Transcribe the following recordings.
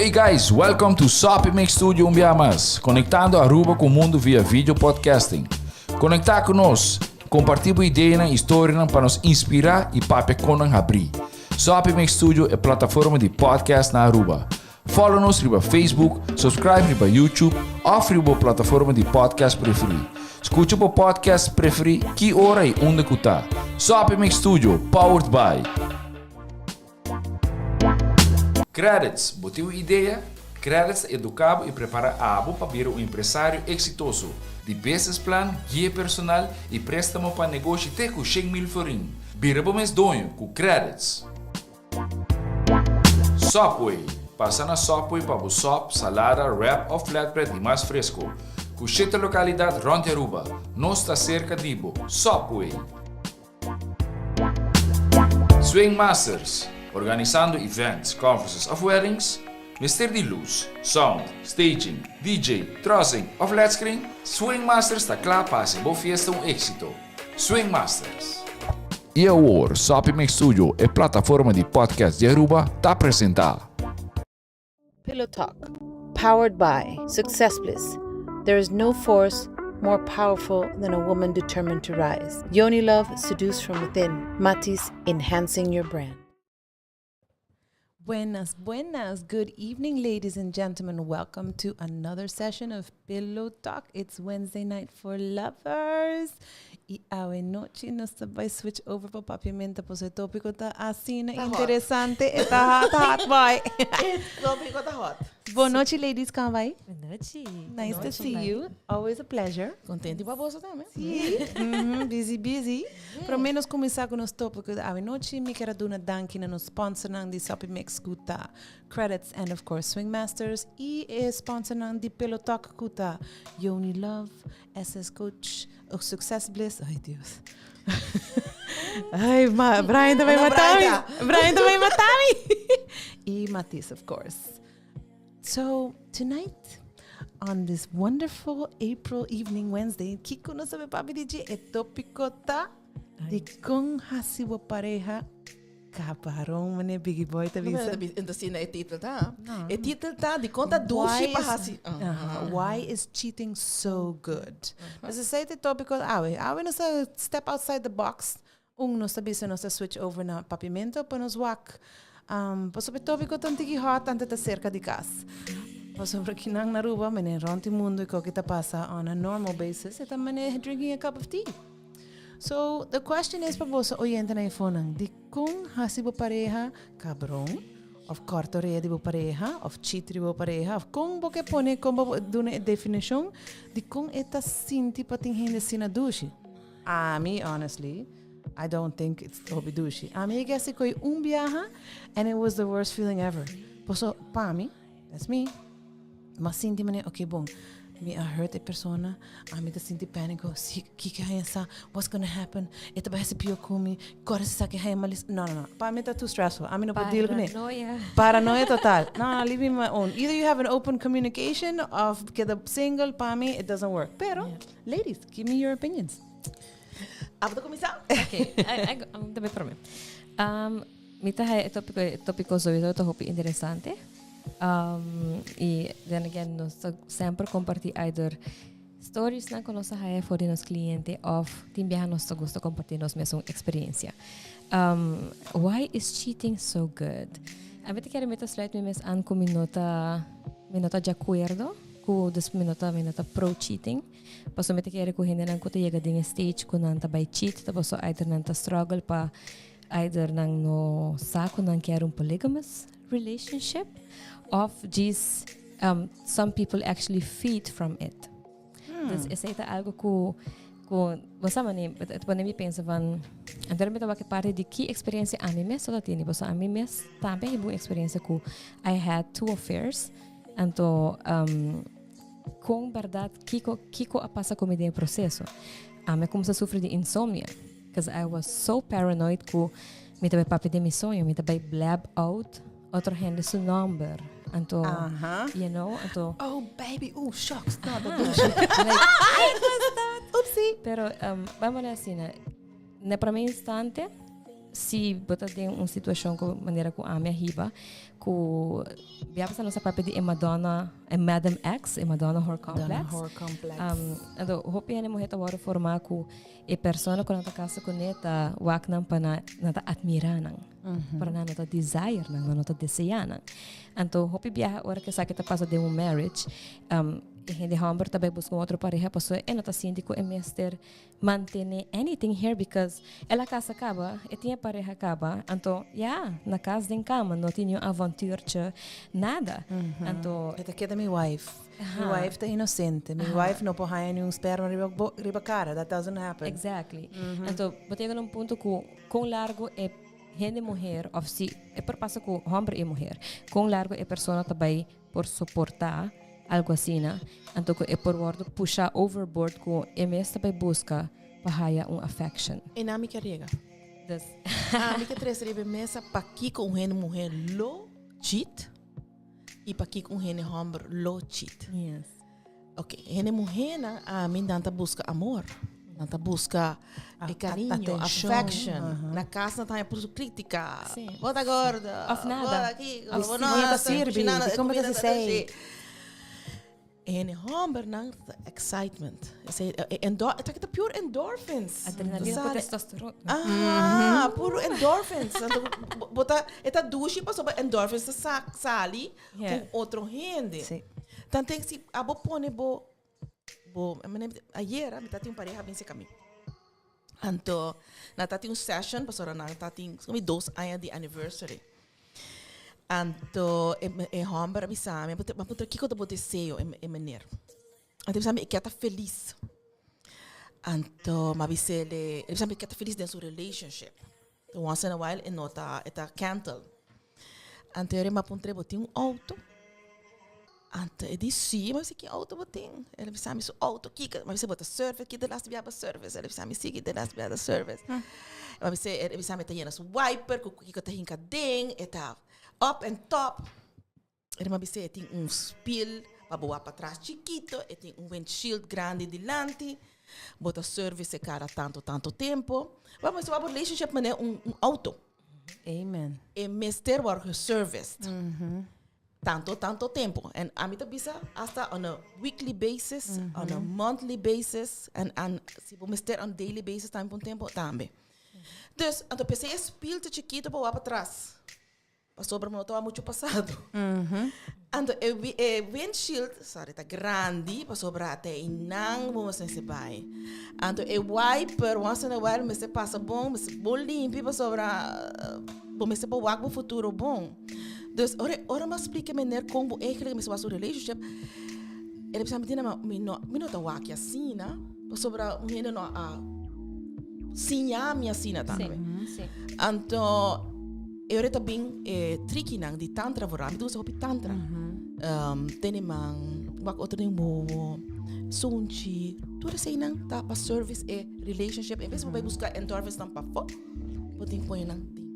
Hey guys, welcome to Soppy Mix Studio un bia mas, conectando Aruba cu mundo via video podcasting. Conecta cu nos, comparti bo ideanan y historianan pa nos inspira y papia con nan habri. Soppy Mix Studio e plataforma di podcast na Aruba. Follow nos riba Facebook, subscribe riba YouTube of riba bo plataforma di podcast preferi. Scucha bo podcast preferi ki ora y unda cu ta. Soppy Mix Studio, powered by. Credits, bo tin un idea? Credits ta educa bo y prepara abo pa bira un empresario exitoso. Di business plan, guia personal y prestamo pa negoshi te cu 100,000 florin. Bira bo mes doño cu Credits. Subway, Pasa na Subway pa bo sop, salada, wrap of flatbread di mas fresco. Cu shete localidad rond di Aruba. Nos ta cerca di bo. Subway! Swing Masters, Organisando events, conferences of weddings? Mester di luz, sound, staging, DJ, trussing of led screen? Swing Masters ta cla pa haci bo fiesta un exito. Swing Masters. Y awor, Soppy Mix Studio, e plataforma di podcast di Aruba, ta presenta. Pillow Talk, powered by Success Bliss. There is no force more powerful than a woman determined to rise. Yoni Love, seduce from within. Matis, enhancing your brand. Buenas, buenas. Good evening, ladies and gentlemen. Welcome to another session of Pillow Talk. It's Wednesday night for lovers. Y awe nochi nos ta bay switch over pa Papiamento, pues e topico ta asina Ta hot. interesante. E ta hot, hot boy. E topico ta hot. Bon nochi, ladies. Con bay? Bon nochi. Nice to see you. Always a pleasure. Contento pa boso tambe. Sí. Busy, busy. Prome nos cuminsa cu nos topico di awe nochi, mi kier a duna danki na nos sponsornan di Soppy Mix cu ta Credits and of course Swing Masters y e sponsornan di Pillow Talk cu ta Yoni Love, SS Coach, oh, Success Bliss, ay Dios. Ay, ma, Brian ta bay Hola, mata mi. Brian. Brian ta bay mata mi. Y Matis, of course. So, tonight, on this wonderful April evening Wednesday, kiko nos ta bay papia di dje? E topico ta di con haci bo pareha cabaron, mane Biggie Boy ta bisa. Entonces, si e titel ta. E titel ta di con ta dushi pa haci. Why is cheating so good? Entonces, esey ta e topico awe. Awe nos ta step outside the box. Un nos ta bisa nos ta switch over na Papiamento pa nos wak. Pasobra e topico ta un tiki hot ante ta cerca di cas. Pasobra kinan na Aruba, mene rond di mundo y koki ta pasa on a normal basis, e ta mene drinking a cup of tea. So, the question is pa boso oyentenan y fonan, dicon haci bo pareha cabron, of corta orea di bo pareha, of cheat riba bo pareha, of con bo ke pone, con bo duna e definicion, dicon e ta sinti pa tin hende asina dushi? Ami, honestly, I don't think it's hopi dushi. Ami e gesi koe un biaha and it was the worst feeling ever. Paso, pa mi, that's me, m'a sinti manera, okay bon, mi a hurt e persona, ami ta sinti panico, si kiko haña sa, what's gonna happen, e ta bai hasi pio ku mi, kore si sa ke haña malis, no, no, no, pa mi ta too stressful, ami no por deal kuné. Paranoia. Paranoia total. No, no, leave me my own. Either you have an open communication of keda single, pa mi, it doesn't work. Pero, Ladies, give me your opinions. Abo ta kuminsá? Ok, I, ta bay prome. Mi ta haya e topico, e topico sowieso ta hopi interesante. Y then again, nos ta semper comparti either stories nan cu nos a haya for di nos cliente of tin biaha nos ta gusta comparti nos mesun experiencia. Why is cheating so good? Ami ta kere mi ta sluit mi mes aan cu mi no ta, mi no ta di acuerdo. Ku dus mi no ta mi no ta pro cheating. Pasobra mi ta kere ku hendenan ku ta yega den e stage ku nan ta bai cheat ta pasobra either nan ta struggle pa either nan no sa ku nan kier un polygamous relationship of djis some people actually feed from it. Dus esei ta algo ku ku bo sa mane ta pone mi pensa van anto mi ta wak e parti di ki experiencia ami mes tabata tene pasobra ami mes tambe a hiba un experiencia ku I had two affairs. Anto, kon bèrdat kiko kiko a pasa ku mi den e proseso? Ami a kuminsá sufri di insomnia, cause I was so paranoid ku mi ta bai papia den mi soño, mi ta bai blab out otro hende su nòmber. Anto, you know, anto. Oh baby, ooh shucks, no, dat dushi. Like, Oopsie. Pero, bamone asina, na promé instante. Si bo ta den un situacion cu manera cu ami a hiba, cu bia pasa nos a papia di e Madonna, e Madam X, e Madonna Whore Complex. Madonna Whore Complex. Anto hopi hende muher ta worde forma cu e persona cu nan ta casa cune ta wak nan pa nan, nan ta admira nan. Pero nan no ta desire nan, nan no ta desea nan. Anto hopi biaha ora cu esaki ta pasa den un marriage, e hende homber ta bay busca un otro pareha pasobra e no ta sinti cu e mester mantene anything here because el a casa caba, e tin e pareha caba, anto ya, na cas den cama no tin niun avontuurtje, nada. Anto. E ta keda mi wife. Mi wife ta inocente. Mi wife no por haya niun sperma riba bo, riba cara. That doesn't happen. Exactly. Anto bo ta yega na un punto cu con largo e hende muher of si e por pasa cu homber y muher, con largo e persona ta bay por soporta algo asina, anto cu e por wordo pusha overboard cu e mes ta bay busca pa haya un affection. E na mi kier yega. Dus. Ami ke trece riba e mesa pakico un hende muher lo cheat y pakico un hende homber lo cheat. Yes. Ok, hende muhernan ami nan ta busca amor. Nan ta busca e cariño, affection. Na cas nan ta haña pur su critica. Bo ta gordo. Of nada. Bo ta aki, bo no ta ta sirbi, nada, di como ta sesei. E hende hombernan ta excitement. Esei, e ta pure endorphins. Adrenalina cu testosteron. Ah, puro endorphins. Anto, bo ta, e ta dushi pasobra endorphins ta sali cu otro hende. Tanten si abo pone bo Bo, ayera mi ta tin un pareha bin cerca mi. Anto, nan ta tin un session, pasobra nan ta tin como 2 aña di anniversary. Anto, e, e homber a bisa mi, a puntra kiko ta bo deseo, e, e meneer. Anto, e bisa mi, e kier ta feliz. Anto, mi a bis'é, e bisa mi, e kier ta feliz den su relationship. Once in a while e no ta, e ta kentel. Anto e a puntr'é, bo tin un auto? Anto e di, sí. Mi a bisa, ki auto bo tin? El a bisa mi su auto, kiko? Mi a bisa, bo ta service? Ki de laatste biaha bo service? El a bisa mi, sí, ki de laatste biaha ta service. Mi a bisa, el a bisa mi e ta yena su wiper, ku kiko ta hinka den, e ta up and top. E a bisa e tin un spiel pa bo wak patras chikito, e tin un windshield grandi dilanti, bo ta service e cada tanto tanto tempo. Bo mester wak bo relationship manera un un auto. Amen. E mester wòrdu geserviced tanto tanto tempo. En ami ta bisa hasta on a weekly basis, on a monthly basis, en en si bo mester on daily basis tambe pa un tempo, tambe. Dus, anto p'esei e spiel ta chikito pa wak patras. Pasobra mi no tabata mucho pasado. Anto e e windshield, sorry, ta grandi pasobra te einan bo mester bai. Anto e wiper, once in a while mester pasa bon, mester bon limpi pasobra bo mester por wak bo futuro bon. Dus ora ora mi a splika meneer kon bo eigenlijk mester wak su relationship, el a bisa mi, Dina, ma mi no mi no ta wak asina pasobra un hende no a siña mi asina tambe. Anto E ora ta bin e trikinan di tantra vooral. Mi ta gusta hopi tantra. Tene man, wak otro den wowo, sunchi. Tur eseinan ta pa service e relationship. En bes bo bai buska endorphins-nan pafó, bo tin pone nan den.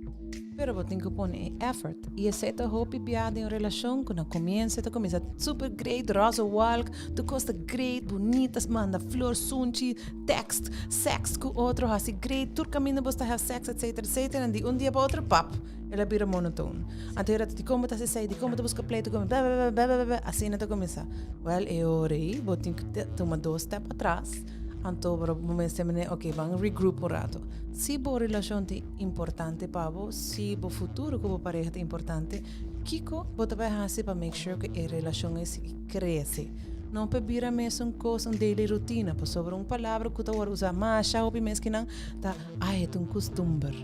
Pero bo tin ku pone e effort. I esei ta hopi bia den un relashon ku na komienso e ta kuminsá super great, roze walk, tur kos ta great, bunita, manda flor, sunchi, text, sex ku otro, hasi great, tur kaminda bo sta have sex, etcetera, etcetera, en di un dia pa otro, pap, el a bira monotoon. Anto e rato, dikon bo ta hasi esei, dikon bo ta buska pleito ku mi, bla, bla, bla, bla, bla, asina ta kuminsá. Wèl, e ora ei bo tin ku tuma dos step atras, anto bo mester mene, ok, ban regroup un rato. Si bo relashon ta importante pa bo, si bo futuro ku bo pareha ta importante, kiko bo ta bai hasi pa make sure ku e relashon ei sigui krese? No pa bira mesun kos un daily rutina, pasobra un palabra ku ta wòrdu usá masha hopi mes kinan ta, ai, e ta un kustumber.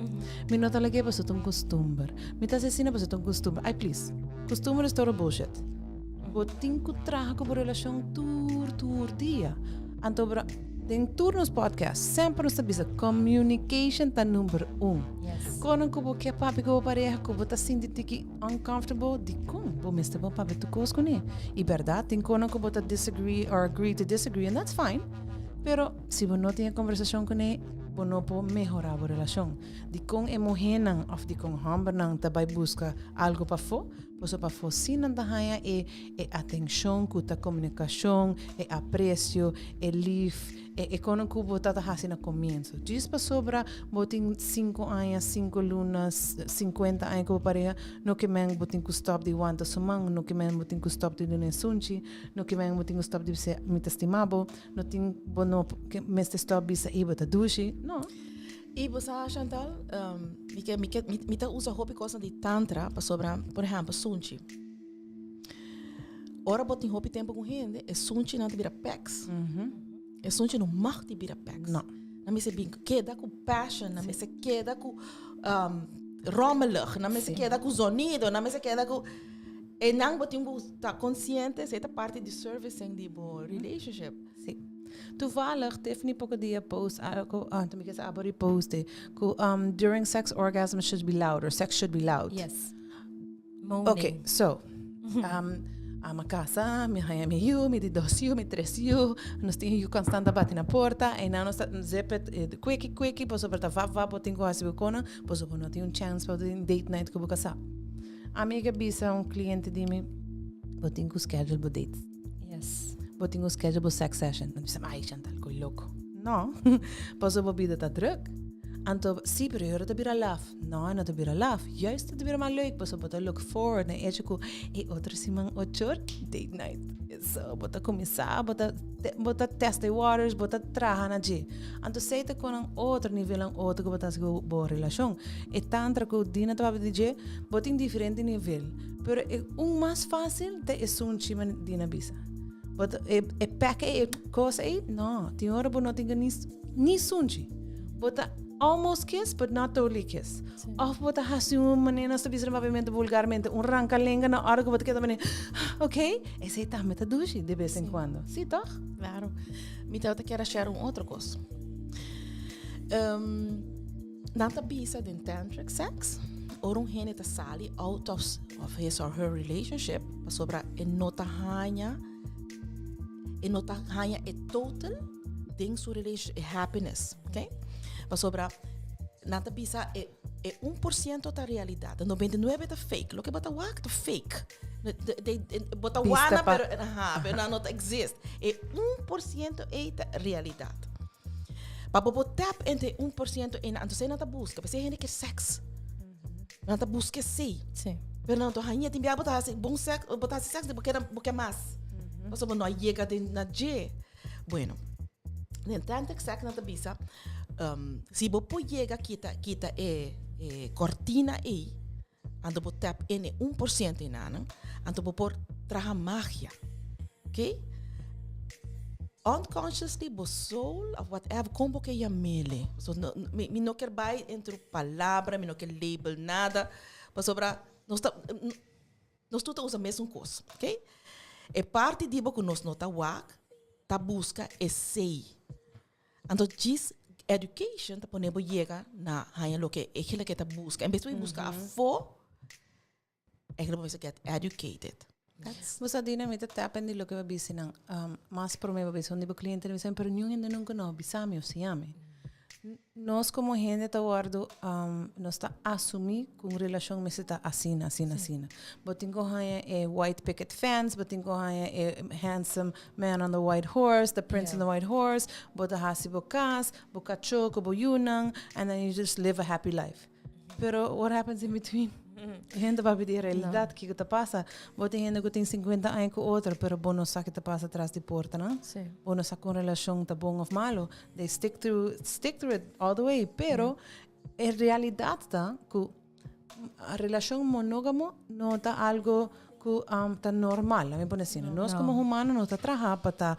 Mi no ta lag'é pasobra ta un kustumber. Mi ta hasi asina pasobra ta un kustumber. Ai, please. Kustumber is total bullshit. Bo tin ku traha ku bo relashon tur tur dia. Anto bra, den tur nos podcast semper nos ta bisa communication ta number un. Kono ku bo ke papia ku bo pareha ku bo ta sinti tiki uncomfortable, dikon bo mester bo papia tur kos kuné? I bèrdat tin kono ku bo ta disagree or agree to disagree and that's fine. Pero si bo no tin e konversashon kuné, bo no por mehorá bo relashon. Dikon e muhénan òf dikon hòmbernan ta bai buska algu pafó? Pasobra pafó sí nan ta haña e e atenshon ku ta komunikashon, e apresio, e lif, e e kono ku bo ta ta hasi na komienso. Djis pasobra bo tin sinku aña, sinku luna, sinkuenta aña ku bo pareha, no ke men bo tin ku stòp di wanta su man, no ke men bo tin ku stòp di duna e sunchi, no ke men bo tin ku stòp di bisa mi ta stima bo, no tin bo no mester stòp bisa i bo ta dushi, no. I bo sa Chantal, mi ke mi ke mi ta usa hopi kosnan di tantra pasobra por ehèmpel sunchi. Ora bo tin hopi tempu ku hende e sunchinan ta bira pèks. E sunchi no mag di bira pèks. No. Nan mester bin keda ku passion, nan mester keda ku rommelig, nan mester keda ku zonido, nan mester keda ku e nan bo tin ku ta konsiente esei ta parti di servicing di bo relationship. Sí. Toevallig, Tiffany poko dia post algo, ah, mi kier abo repost e, ku during sex orgasm should be loud or sex should be loud. Yes. Moaning. Okay, so, ama casa, mi haña mi yu, mi di dos yu, mi tres yu, nos tin yu constant ta bati na porta, en nan nos ta zip it kweki kweki, pasobra ta vap vap bo tin ku hasi bo konan, pasobra bo no tin un chance pa bo tin date night ku bo kasá. Ami ke bisa un cliente di mi, bo tin ku schedule bo dates. Yes. Bo tin un schedule bo sex session. Dan bisa, ai Chantal, koe loko. No, paso bo bida ta druk. Anto, sí, pero e ora ta bira laf. No, e no ta bira laf. Juist ta bira mas leuk, paso bo ta look forward na e hecho ku e otro siman ocho or, date night. So, bo ta kuminsá, bo ta, bo ta test the waters, bo ta traha na dje. Anto, esei ta kon un otro nivel, un otro ku bo ta hasi ku bo relashon. E tantra ku Dina ta papia di dje, bo tin diferente nivel. Pero e un mas fácil ta esun chima Dina bisa. But e, e pek e kos ei, no. Tin ora bo no tin ni, ni sunchi. Bo ta almost kiss, but not totally kiss. Sí. Of bo ta hasi un manera, nos ta bisa na papiamento vulgarmente, un ranka lenga na ora ku bo ta keda manera, ok, esei tambe ta dushi de bes en cuando. Sí, toch? Claro. Mi tabata kier a share un otro kos. Um, Nan ta bisa den tantric sex, ora un hende ta sali out of, of his or her relationship, pasobra e no ta haña, e no ta haña e total den su relationship, e happiness, ok? Pasobra nan ta bisa e, e 1% ta realidad, e 99 ta fake. Loke bo ta wak ta fake. Bo ta wana, pero, aha, pero nan no ta exist. E 1% ei ta realidad. Pa bo por tap into e 1% ei, anto esei nan ta buska. P'esei hende ke seks. Nan ta buska esei. Sí. Pero nan to haña, tin bia bo ta hasi bon seks, bo ta hasi seks, bo ke, bo ke mas. Pasobra bo no a yega den na dje. Bueno, den tantric sex nan ta bisa, si bo por yega kita, kita e, e kortina ei, Anto bo tap in e 1% enanan, anto bo por traha magia. Ok? Unconsciously bo soul of whatever, kon bo ke yamele. So, no, mi, mi no kier bai entre palabra, mi no kier label nada, pasobra nos ta, nos tur ta usa mesun kos. Ok? E parti di bo ku nos no ta wak, ta buska esei. Anto djis education ta pone bo yega na haña loke e hende ke ta buska. En bes di bo buska afó, eigenlijk bo mester get educated. That's. Bo sa Dina, mi ta tap in di loke bo a bisa nan. Mas prome bo bisa un di bo clientenan bisa mi, pero niun hende nunca no a bisa mi of siña mi. Nos como hende ta wordo, nos ta asumi cu un relacion mester ta asina, asina, asina. Bo tin cu haña e white picket fence, bo tin cu haña e handsome man on the white horse, the prince on the white horse, bo ta haci bo cas, bo cacho cu bo yunan, and then you just live a happy life. Pero what happens in between? Hende papia di e realidad, kico ta pasa. Bo tin hende cu tin 50 aña cu otro, pero bo no sa ki ta pasa tras di portanan. Bo no sa con relacion ta bon of malo. They stick through, stick through it all the way. Pero e realidad ta cu relacion monogamo no ta algo cu ta normal. Laat me pone asina. Nos como humano no ta traha pa ta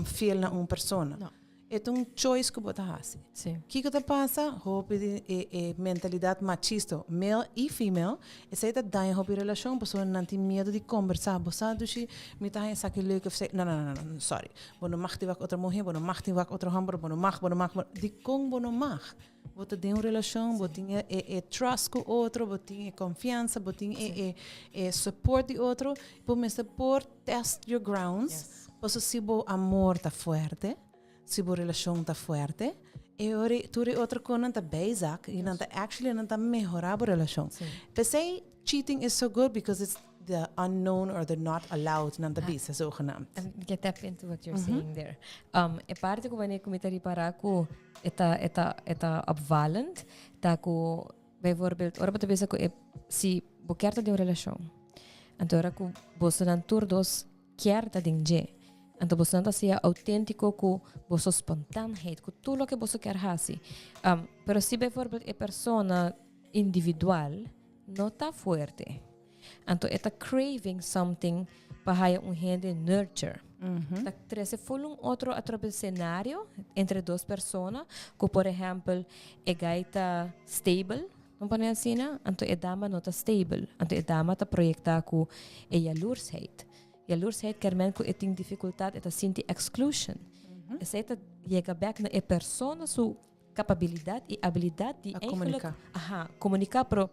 fiel na un persona. No. E ta un choice ku bo ta hasi. Sí. Kiko ta pasa? Hopi di e e mentalidat machista, male i female, esei ta daña hopi relashon pasobra nan tin miedu di kombersá. Bo sa dushi, mi ta haña esaki leuk of esei. No, no, no, no, no, sorry. Bo no mag tin wak otro muhé, bo no mag tin wak otro hòmber, bo no mag, bo no mag, bo Dikon bo no mag? Bo ta den un relashon, bo tin e e trust ku otro, bo tin e konfiansa, bo tin e e e support di otro. Bo mester por test your grounds. Yes. Pasobra si bo amor ta fuerte, si bo relashon ta fuerte, E ora tur e otro konan ta bijzak i nan ta actually nan ta mehorá bo relashon. P'esei cheating is so good because it's the unknown or the not allowed nan ta bisa zogenaamd. And get tap into what you're saying there. E parte ku wanneer ku mi ta ripará ku e ta e ta e ta opvallend ta ku bijvoorbeeld ora bo ta bisa ku e si bo kier ta den un relashon anto ora ku bosonan tur dos kier ta den dje anto bosonan ta sea auténtiko ku boso spontaanheid ku tur loke boso kier hasi. Pero si bijvoorbeeld e persona individual no ta fuerte. Anto e ta craving something pa haya un hende nurture. Ta trece full un otro atrobe scenario entre dos persona cu por ehempel e guy ta stable, no pone asina, anto e dama no ta stable. Anto e dama ta proyecta cu e jaloersheid. Jaloersheid kier men cu e tin dificultad, e ta sinti exclusion. Esey ta yega bek na e persona su Capabilidad y habilidad di Pa eigenlijk comunica. aha, comunica pero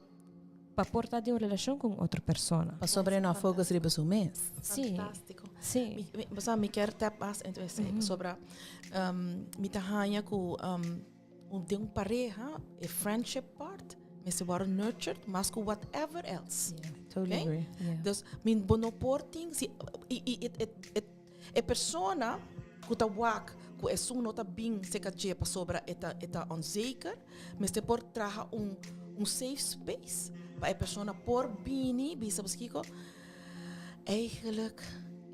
pa por ta den un relacion cu un otro persona. Pasobra e no a focus riba su mes. Sí. Fantástico. Sí. Mi, mi, bo sa, mi kier tap mas into esei, pasobra mi ta haña ku un, den un pareha, e friendship part mester wòrdu nurtured mas ku whatever else. Yeah. Totally Okay? agree. Yeah. Dus mi bo no por tin si i i e e E persona ku ta wak ku esun no ta bin serka dje pasobra e ta e ta onzeker, mester por traha un un safe space pa e persona por bini bisa bo kiko, eigenlijk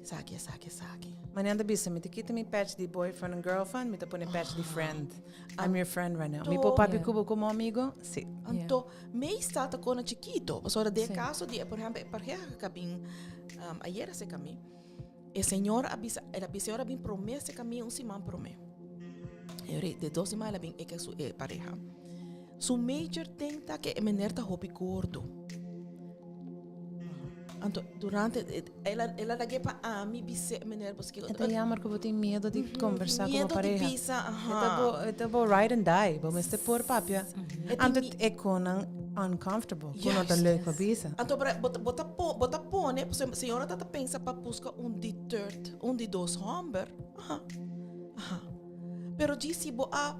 esaki esaki esaki. Manera ta bisa mi ta kita mi patch di boyfriend en girlfriend, mi ta pone patch di friend. I'm your friend right now. Mi por papia ku bo komo amigo? Si. Anto meestal ta kona chikito, pasobra den e kaso di por ehempel e pareha ku a bin ayera serka mi. E señor a bisa, el a bisa, señor a bin promé se camino un siman promé. E ora de dos siman el a bin eke su e pareha. Su major thing ta ke e meneer ta hopi gordo. Anto durante el a el a lag'é pa ami bis'é meneer boso E ta jammer ku bo tin miedo di kombersá ku bo Miedo di pareha. bisa, E ta bo aha. e ta bo ride and die. Bo mester por papia. E tin Anto mi- e konan uncomfortable. Ku no ta Juist. leuk pa bisa. Anto bo ta bo ta bo ta pone, pasobra señora ta ta pensa pa buska un di third, un di dos hòmber, aha, aha. Pero djis si bo a,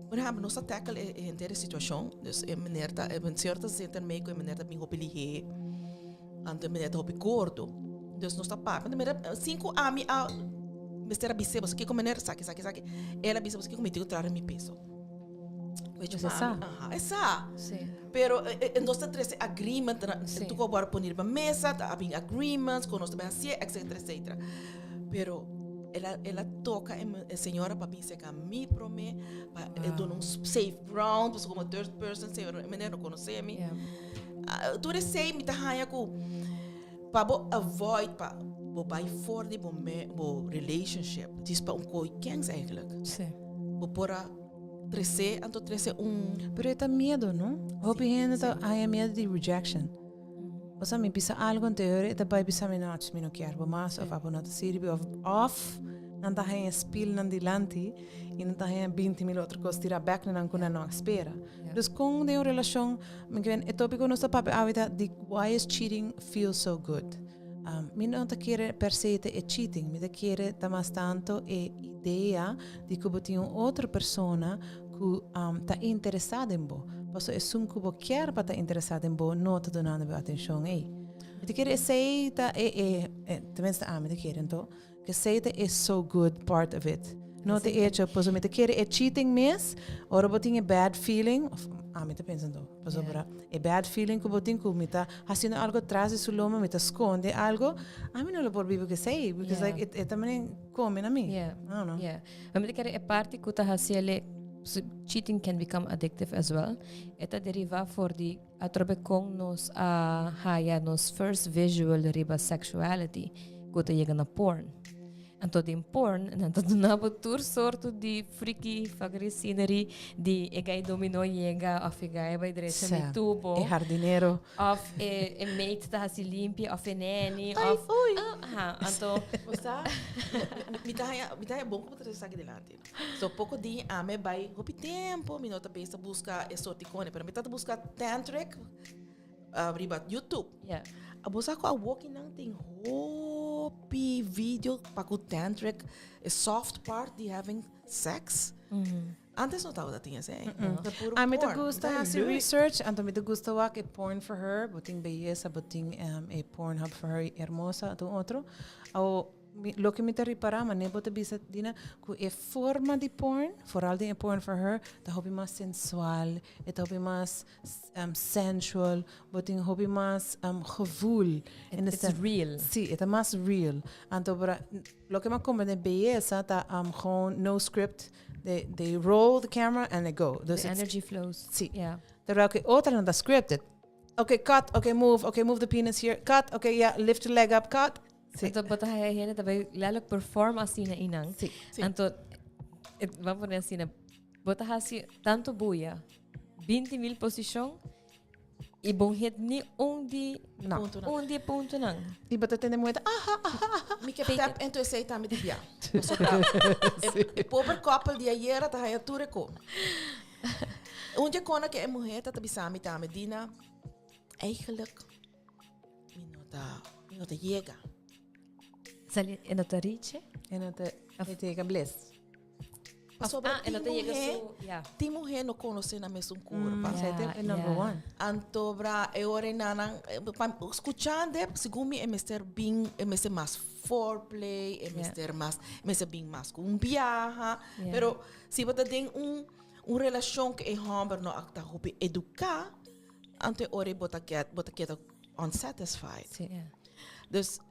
por ehèmpel nos a tackle e henter e situashon, dus e meneer ta, e señora ta sinta mei ku e meneer ta bin hopi lihé, anto e meneer ta hopi gordo. Dus nos ta papia, anto meneer, sin ku ami a mester a bis'é, pasobra kiko meneer esaki, esaki, esaki, el a bisa pasobra kiko mi tin ku traha mi peso. Weet je, Pues e sa. Aha, e sa. Sí. Pero nos ta trece agreement, Sí. tu ko word poni riba mesa, ta habin agreements, con nos ta bay hacié, etcétera, etcétera. Pero el a, el a toca e, e señora pa bin seca mi prome, pa e Wow. duna un safe ground, pasobra como third person, señor, e meneer no conoce mi. Yeah. Ah, tur esey mi ta haya cu pa bo avoid, pa bo bay for di bo, me, bo relationship, dis pa un kooi kens eigenlijk. Sí. Bo por a trece, anto trece un... Pero e ta miedo, no? Hopi hende ta haya miedo di rejection. Osea, mi bisa algo anterior, e ta bai bisa mi, no, mi no kier bo mas, of abo no ta sirbi, of, of nan ta haya spiel nan dilanti, y nan ta haya 20.000 otro cos tira bek na nan cu nan no a spera. Dus con den un relacion, mi ke e topico nos ta papia awe ta di why is cheating feel so good? Mi no ta kere per se ta e cheating, mi ta kere ta mas tanto e idea di ku bo tin un otro persona ku ta interesá den bo. Pasobra esun ku bo kier pa ta interesá den bo no ta dunando bo atenshon ei. Mi ta kere esei ta e e, tenminste ami ta kere anto, ku esei ta e so good part of it. No ta e hecho, pasobra mi ta kere e cheating mes, ora bo tin e bad feeling, of ami ta pensa anto, pasobra e bad feeling ku bo tin ku mi ta haciendo algo tras di su lomba, mi ta sconde algo, ami no lo por biba ku esei, because like e ta menen come na mi. I don't know. Yeah. Maar mi ta kere e parti ku ta hasi ele, cheating can become addictive as well. E ta deriva for di atrobe kon nos a haya nos first visual riba sexuality, ku ta yega na porn. Anto den porn nan ta duna bo tur sorto di freaky fuckery scenery di e guy domino yega of e guy bai drecha mi tubo. E hardinero. Of e, e maid ta hasi limpia of e nanny Ai, of ui. Ah, aha, anto Bo sa, mi ta haya bon ku bo ta trese esaki dilanti. So poko di ame bai hopi tempo mi no ta bes ta buska e sorti kone, pero mi ta buska tantric riba YouTube. Yeah. Abo sa ku awoki nan tin hopi video pa ku tantric, e soft part di having sex. Antes no tabata tin esei. Ta puro Ami ta porn. gusta Ta hasi leuk. research, anto mi ta gusta wak e porn for her, bo tin beyesa, bo tin e Pornhub for her hermosa, anto un otro. Awo, mi, loke mi ta ripara, mane bo ta bisa, Dina, ku e forma di porn, vooral den e porn for her, ta hopi mas sensual, e ta hopi mas sensual, bo tin hopi mas gevoel. In the It's real. Si, e ta mas real. Anto, bra, loke mi a comprende beyesa ta gewoon no script. They roll the camera and they go. Dus The energy flows. Si. Yeah. Terwijl cu otro nan ta scripted. Okay, cut. Okay, move. Okay, move the penis here. Cut. Okay, yeah, lift your leg up. Cut. Si. Anto bo ta haya hende ta bay letterlijk perform asina einan. Si. Si. Anto, et, ban pone asina, bo ta hasi tanto buya, 20.000 posicion, y bo hit ni un di No. Puntonan. un di puntonan. Y bo ta tende muhé ta, aha, aha, aha. Mi ke tap into esei tambe di bia. Pasobra e pober koppel di ayera ta haya tur e ko. Un dje kona ke e muhé ta ta bisa mi tambe, Dina, eigenlijk mi no ta, mi no ta yega. Sali, e no ta riche? E no ta, e ta yega bliss. Pasobra Ah, e no tin ta yega muhé, su, ja. tin muhé no konosé nan mesun kurpa. Esei ta e number one. Anto bra e ora nan pa skuchando segun mi e mester bin e mester mas foreplay, e mester mas e mester bin mas ku un biaha. Pero si bo ta den un un relashon ku e hòmber no a ta hopi eduká, anto e ora bo ta get bo ta keda unsatisfied. Dus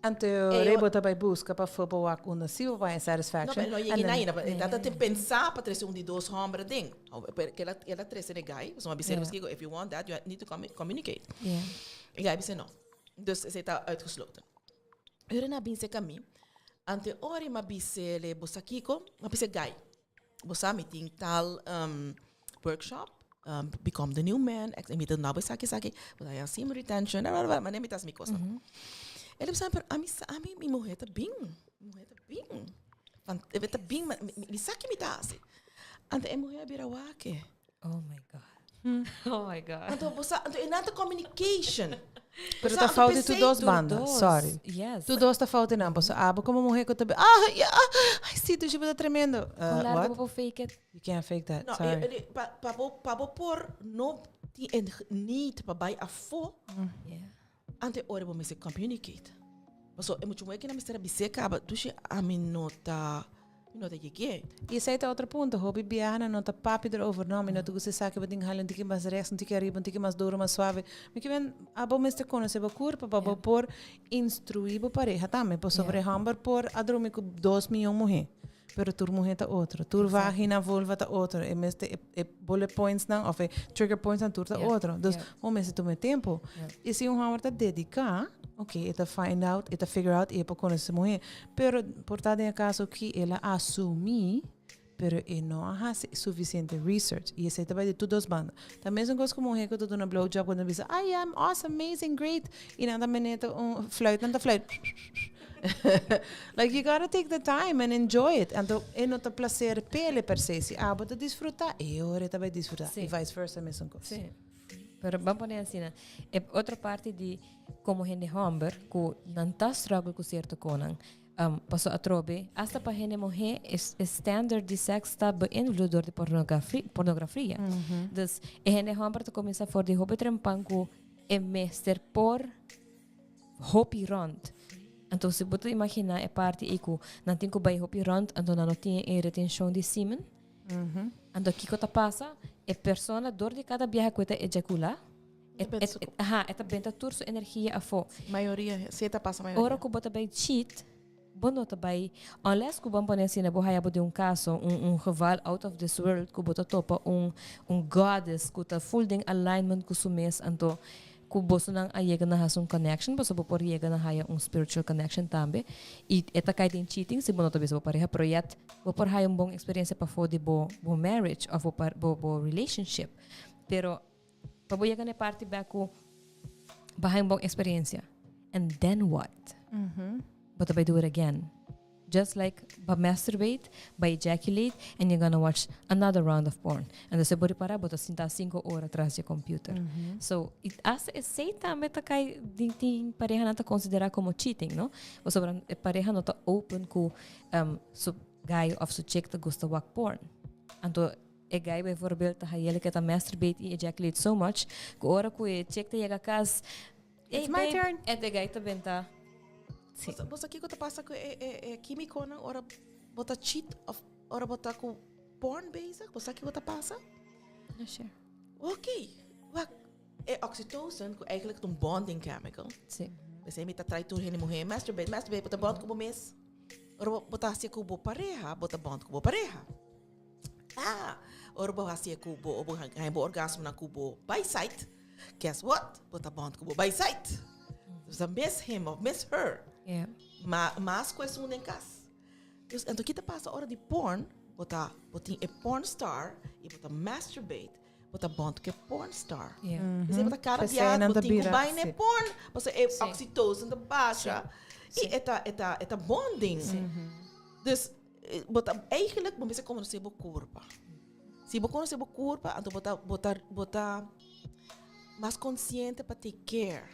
Anto E rei bo ta bai buska pa fo bo wak unda si bo bai satisfaction. No, no yega na ainda. E tata tin pensa pa trese un di dos homber aden. Pero el a, el a trese e guy. Pasobra mi a bisa yeah. If you want that, you need to communicate. Yeah. E guy bisa no. Dus esei ta uitgesloten. Ora na binse ka mi, ante ora mi a bis'e bo sa kiko, mi a bisa e guy, Bo sa mi tin tal um, workshop, become the new man, ex, mi ta nabo esaki esaki, bo ta haña semen retention, bla, bla, bla, mane mi ta hasi mi kosnan. El a bisa, pero ami sa, ami, mi muher ta bin, mi muher ta bin, van, e ta bin, ma mi, mi sa ki mi ta hasi. Anto e muher a bira wak. Oh my God. Oh my God. Anto bo sa, anto e nan ta communication. Pero ta fout di tur dos banda. Sorry. Yes. Tur dos ta fout di nan. Pasobra abo como muher cu ta bi, ah, ya, ay si, dushi bo ta tremendo. Con largo What? bo por fake it. You can't fake that. No, Sorry. pa, pa bo, pa bo por no tin e need pa bay afo, Yeah. ante ora bo mester communicate. Pasobra e mucha muher kina mester a bis'é caba, dushi ami no ta Mi no ta yeg'é. I esei ta otro punto, hopi biaha nan no ta papia erover, no, mi no ta gusta esaki, bo tin hala un tiki mas rechts, un tiki ariba, un tiki mas duro, mas suave. Mi ke men, abo mester konosé bo kurpa pa bo por instruí bo pareha tambe, pasobra e hòmber por a drumi ku 2 mion muhé, pero tur muhé ta otro, tur vagina, vulva ta otro, e mester e bullet points nan òf e trigger points nan tur ta otro. Dus bo mester tuma e tempu. I si un hòmber ta dediká, ok, e ta find out, e ta figure out i e por konosé muhé. Pero por ta den e caso aki el a asumi, pero e no a haci suficiente research. Y esey ta bay di tur dos banda. Ta mesun cos cu muher cu ta duna blowjob cuando bisa, ay, I'm awesome, amazing, great. Y nan ta meneta un fluit, nan ta fluit. Like, you gotta take the time and enjoy it. Anto, e no ta placer p'ele per se. Si abo ta disfruta, e ora e ta bay disfruta. Si. Y vice versa mesun cos. Si. Pero ban pone asina. E otro parti di como hende homber cu nan ta struggle cu cierto conan. Paso atrobe, hasta pa hende muhe, e standard di sex ta beïnvloed door di pornografia. Dus e hende homber ta cuminsa for di hopi trempan cu e mester por hopi rond. Anto si bo ta imagina e parti ei cu nan tin cu bay hopi rond, anto nan no tin e retencion di semen. Anto kico ta pasa? E persona door di cada biaha cu e ta ejacula, aha, e ta benta tur su energia afo. Mayoria, si ta pasa mayoria. Ora cu bo ta bay cheat, bo no ta bay, unless cu bo pone asina, bo haya bo den un caso, un geval out of this world, cu bo ta topa un goddess cu ta full den alignment cu su mes, anto cu bosonan a yega na haci un connection, pasobra bo por yega na haya un spiritual connection tambe, y e ta cay den cheating si bo no ta bisa bo pareha, pero yet bo por haya un bon experiencia pafo di bo marriage of bo relationship. Pero pa bo yega na e parti bek cu bo haya un bon experiencia, and then what? Bo ta bay do it again. Just like bo masturbate, bo ejaculate, and you're gonna watch another round of porn. And dus bo ripara, bo ta sinta 5 ora tras di computer. So, it, hasta esey tambe ta cay tin pareha nan ta considera como cheating, no? Pasobra e pareha no ta open cu su guy of su chick ta gusta wak porn. Anto e guy bijvoorbeeld ta hayele ke ta masturbate y ejaculate so much ku ora ku e chick ta yega kas, It's hey my babe, turn. e de guy ta benta. Si. Bo sa kiko ta pasa ku e e e kimikonan ora bo ta cheat of ora bo ta ku porn bezig? Bo sa kiko ta pasa? No sure. Ok, wak, e oxytocin, ku eigenlijk ta un bonding chemical. Si. P'esei mi ta trai tur hende muhé masturbate, masturbate, bo ta bond ku bo mes. Ora bo bo ta hasié ku bo pareha, bo ta bond ku bo pareha. Ah, ora bo hasié ku bo, bo haña bo orgasmonan ku bo byside, guess what? Bo ta bond ku bo byside. Bo ta miss him of miss her. Yeah. Ma, mas ku esun den kas. Dus, anto ki ta pasa ora di porn, bo ta, bo tin e porn star i bo ta masturbate, bo ta bond ku e porn star. Yeah. P'esei bo ta kada P'esei bia nan bo ta tin ku bira, bai na e sí. porn, pasobra e oxytocin ta basha i e ta, e ta, e ta bonding. Dus, bo ta, eigenlijk bo mester konosé bo kurpa. Si bo konosé bo kurpa, anto bo ta, bo ta, bo ta mas konsiente pa take care.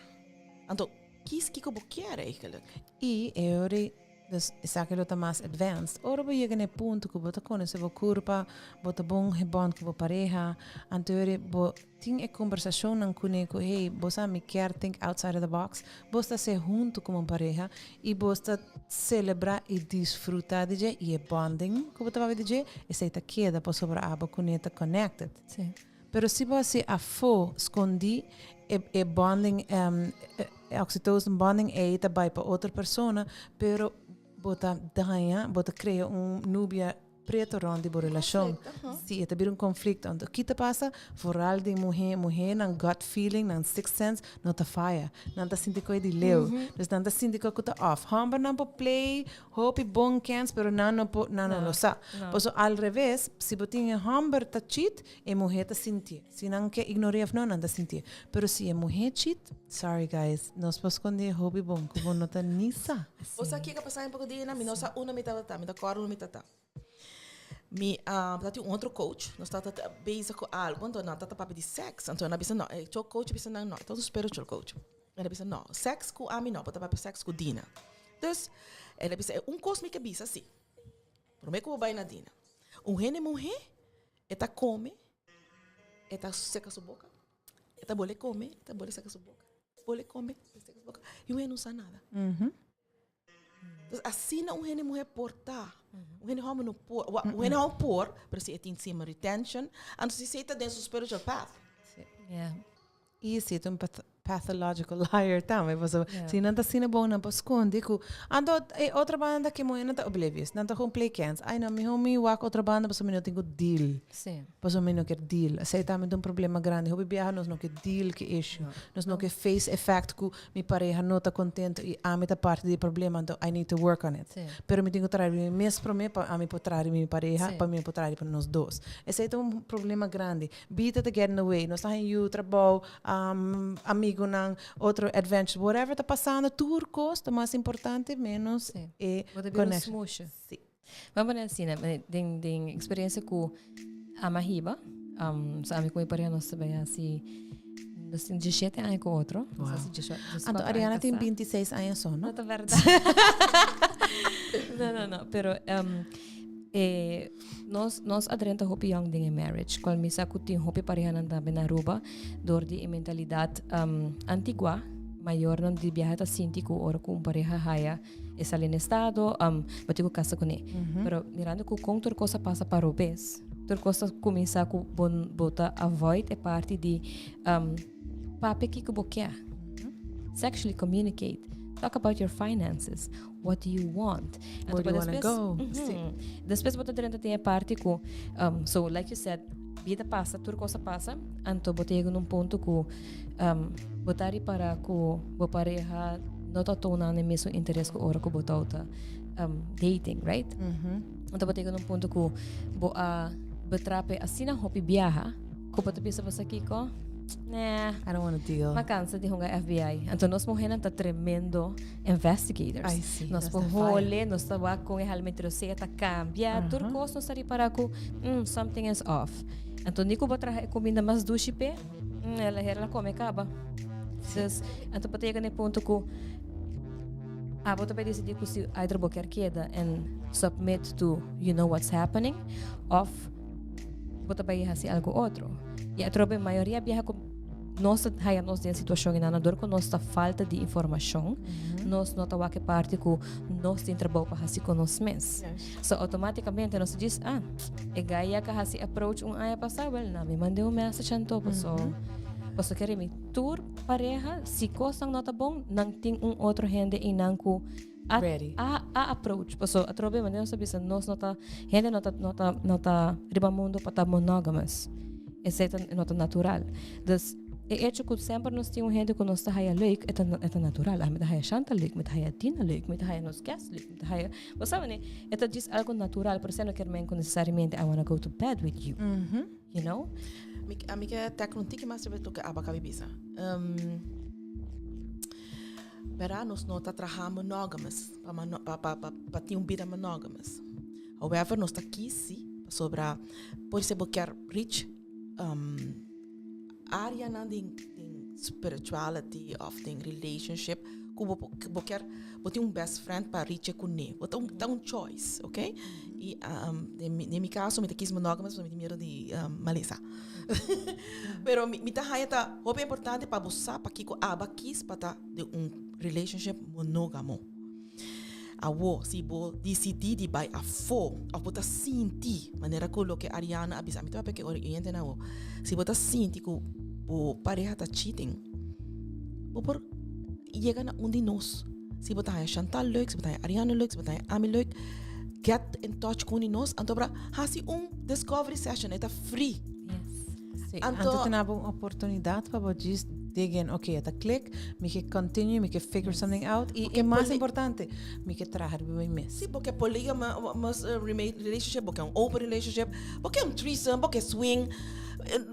Anto, kies kiko bo kier eigenlijk. I e ora Dus esaki lo ta mas advanced. Ora bo yega na e punto ku bo ta konosé bo kurpa, bo ta bon gebond ku bo pareha, anto ora bo tin e kombersashonnan kuné ku hey, bo sa mi kier think outside of the box, bo ta hasié huntu komo un pareha i bo ta selebrá i disfrutá di dje i e bonding ku bo ta papia di dje, esei ta keda pasobra abo kuné ta connected. Pero si bo hasi afó skondí, e e bonding e oxytocin bonding ei ta bai pa otro persona, pero bo ta daña, bo ta krea un nubia preto rònt di bo relashon. Sí, e ta bira un konflikto. Anto ki ta pasa? Vooral den muhé, muhé nan gut feeling, nan sixth sense no ta faya. Nan ta sinti koe di leu. Dus nan ta sinti koe ku ta off. Hòmbernan por play Hopi bon kens, pero nan no por, nan no lo sa. Paso al reves, si bo tin e homber ta cheat, e muher ta sintié. Si nan ke ignor'é of no, nan ta sintié. Pero si e muher cheat, sorry guys, nos por skondé hopi bon ku bo no ta ni sa. Bo sa kiko a pasa un poko dia? Mi no sa unda mi tabata, mi ta kòrda unda mi ta ta. Mi a ta tin un otro coach, nos tabata bezig ku algu, anto nan tabata papia di sèks, anto nan a bisa no, e coach a bisa nan no, e ta un spiritual coach. El a bisa no, sèks ku ami no, bo ta papia sèks ku Dina. Dus, el a bisa, e un kos mi ke bisa si, promé ku bo bai na Dina, un hende muhé e ta kome, e ta seka su boka, e ta bole kome, e ta bole seka su boka, bole kome, e ta seka su boka, i un hende no sa nada. Dus asina un hende muhé por ta. Un hende hòmber no por, wa, un hende hòmber por, pero si e tin semen retention, anto si esei ta den su spiritual path. Yeah. I si ta un pathological liar tambe, pasobra si nan ta asina bon nan por skonde ku anto e otro banda ke muhé nan ta oblivious, nan ta gewoon play kens, ai no mihó mi wak otro banda pasobra mi no tin ku deal, pasobra mi no kier deal. Esei tambe ta un problema grandi, hopi biaha nos no ke deal ku e issue, nos no ke face e fact ku mi pareha no ta contento y ami ta parti di e problema, anto I need to work on it. Pero mi tin cu traha riba mi mes prome pa ami por traha riba mi pareha, pa mi por traha riba nos dos. Esey ta un problema grandi. Bida ta get in the way, nos ta haña yu, trabou, amigonan, otro adventures, whatever ta pasando, tur cos ta mas importante menos e Bo ta bira un connection. smoesje. Si. Ban pone asina, den den experiencia cu ama hiba, um, so ami cu mi pareha nos ta bay haci, nos tin 17 aña cu otro. Nos Wow. haci 18, Anto 14 aña Ariana tin casá. 26 aña so, no? No ta verdad. no, no, no. Pero um, eh, nos, nos a drenta hopi young den e marriage. Cual mi sa cu tin hopi parehanan tambe na Aruba, door di e mentalidad um, antigua, mayornan di biaha ta sinti cu ora cu un pareha haya E sali na estado, um, bo tin ku kasa kuné. Pero mirando ku kon tur kos a pasa pa robes, tur kos ta kuminsá ku bo, bo ta avoid e parti di um, papia kiko bo ke. Sexually communicate. Talk about your finances. What do you want? Where do you wanna go? Si. Despues bo ta drenta den e parti ku, um, so like you said, bida pasa, tur kos a pasa, anto bo ta yega na un punto ku um, bo ta ripara ku bo pareha no ta tonan e mesun interes ku ora ku bo ta um, dating, right? Anto bo ta yega na un punto ku bo a betrape asina hopi biaha ku bo ta bisa bo sa kiko, nah, I don't wanna deal. Ma cansa di hunga FBI. Anto nos muhernan ta tremendo investigators. Ay, sí, nos nos por ta fire. hole, nos ta wak con e halmentrosea ta cambia. Tur cos nos ta ripara cu mm, something is off. Anto ni cu bo traha e comida mas dushi pe, mm, ela hera la come caba. Dus, anto bo ta yega na e punto cu abo ta bay decidi cu si either bo kier keda and submit to you know what's happening of. Bo ta bai hasi algo otro. I atrobe mayoria biaha ku nos ta haya nos den situashon einan dor ku nos ta falta di informashon, nos no ta wak e parti ku nos tin trabou pa hasi ku nos mes. So outomatikamente nos ta djis, ah, e guy ya ka hasi approach un aña pasá, wel na mi mand'é un message anto paso paso kere mi tur pareha si kosnan no ta bon nan tin un otro hende einan ku a Ready. a a approach paso atrobe manera nos ta bisa nos no ta hende no ta no ta no ta riba mundo pa ta monogamous esei ta no ta natural dus e hecho ku semper nos tin un hende ku nos ta haya leuk e ta e ta natural ami ta haya Shanta leuk mi ta haya Dina leuk mi ta haya nos guest leuk mi ta haya bo sa wanneer e ta djis algo natural pero esei no kier men ku necesariamente I wanna go to bed with you you know. Mi ami ke tackle un tiki mas riba loke abo a kabi bisa. Um, Bera nos no ta traha monogamous pa mano pa pa pa pa tin un bida monogamous. However, nos ta kisi pasobra por ser bo kier reach um, areanan den den spirituality of den relationship ku bo bo kier bo tin un best friend pa reach e kuné. Bo ta un ta un choice, okay? I um, den mi den mi kaso mi ta kis monogamous pasobra mi tin miedo di um, malesa. Pero mi, mi ta haya ta hopi importante pa bo sa pakiko aba kis pa ta den un relationship monógamo. Awo, si bo disidí di bai afó òf bo ta sinti, manera ku loke Ariana a bisa, mi ta papia ku e orientenan awo, si bo ta sinti ku bo pareha ta cheating, bo por yega na un di nos. Si bo ta haña Chantal leuk, si bo ta haña Ariana leuk, si bo ta haña ami leuk, get in touch ku un di nos, anto por hasi un discovery session, e ta free. Yes. Sí. Anto, Anto ta un oportunidad pa bo just dig in. Ok, ta click, mi ke continue, mi ke figure something out. Y, y mas importante, mi ke traha riba mi mes. Sí, bo ke polygamous relationship, bo ke un open relationship, bo ke un threesome, bo ke swing.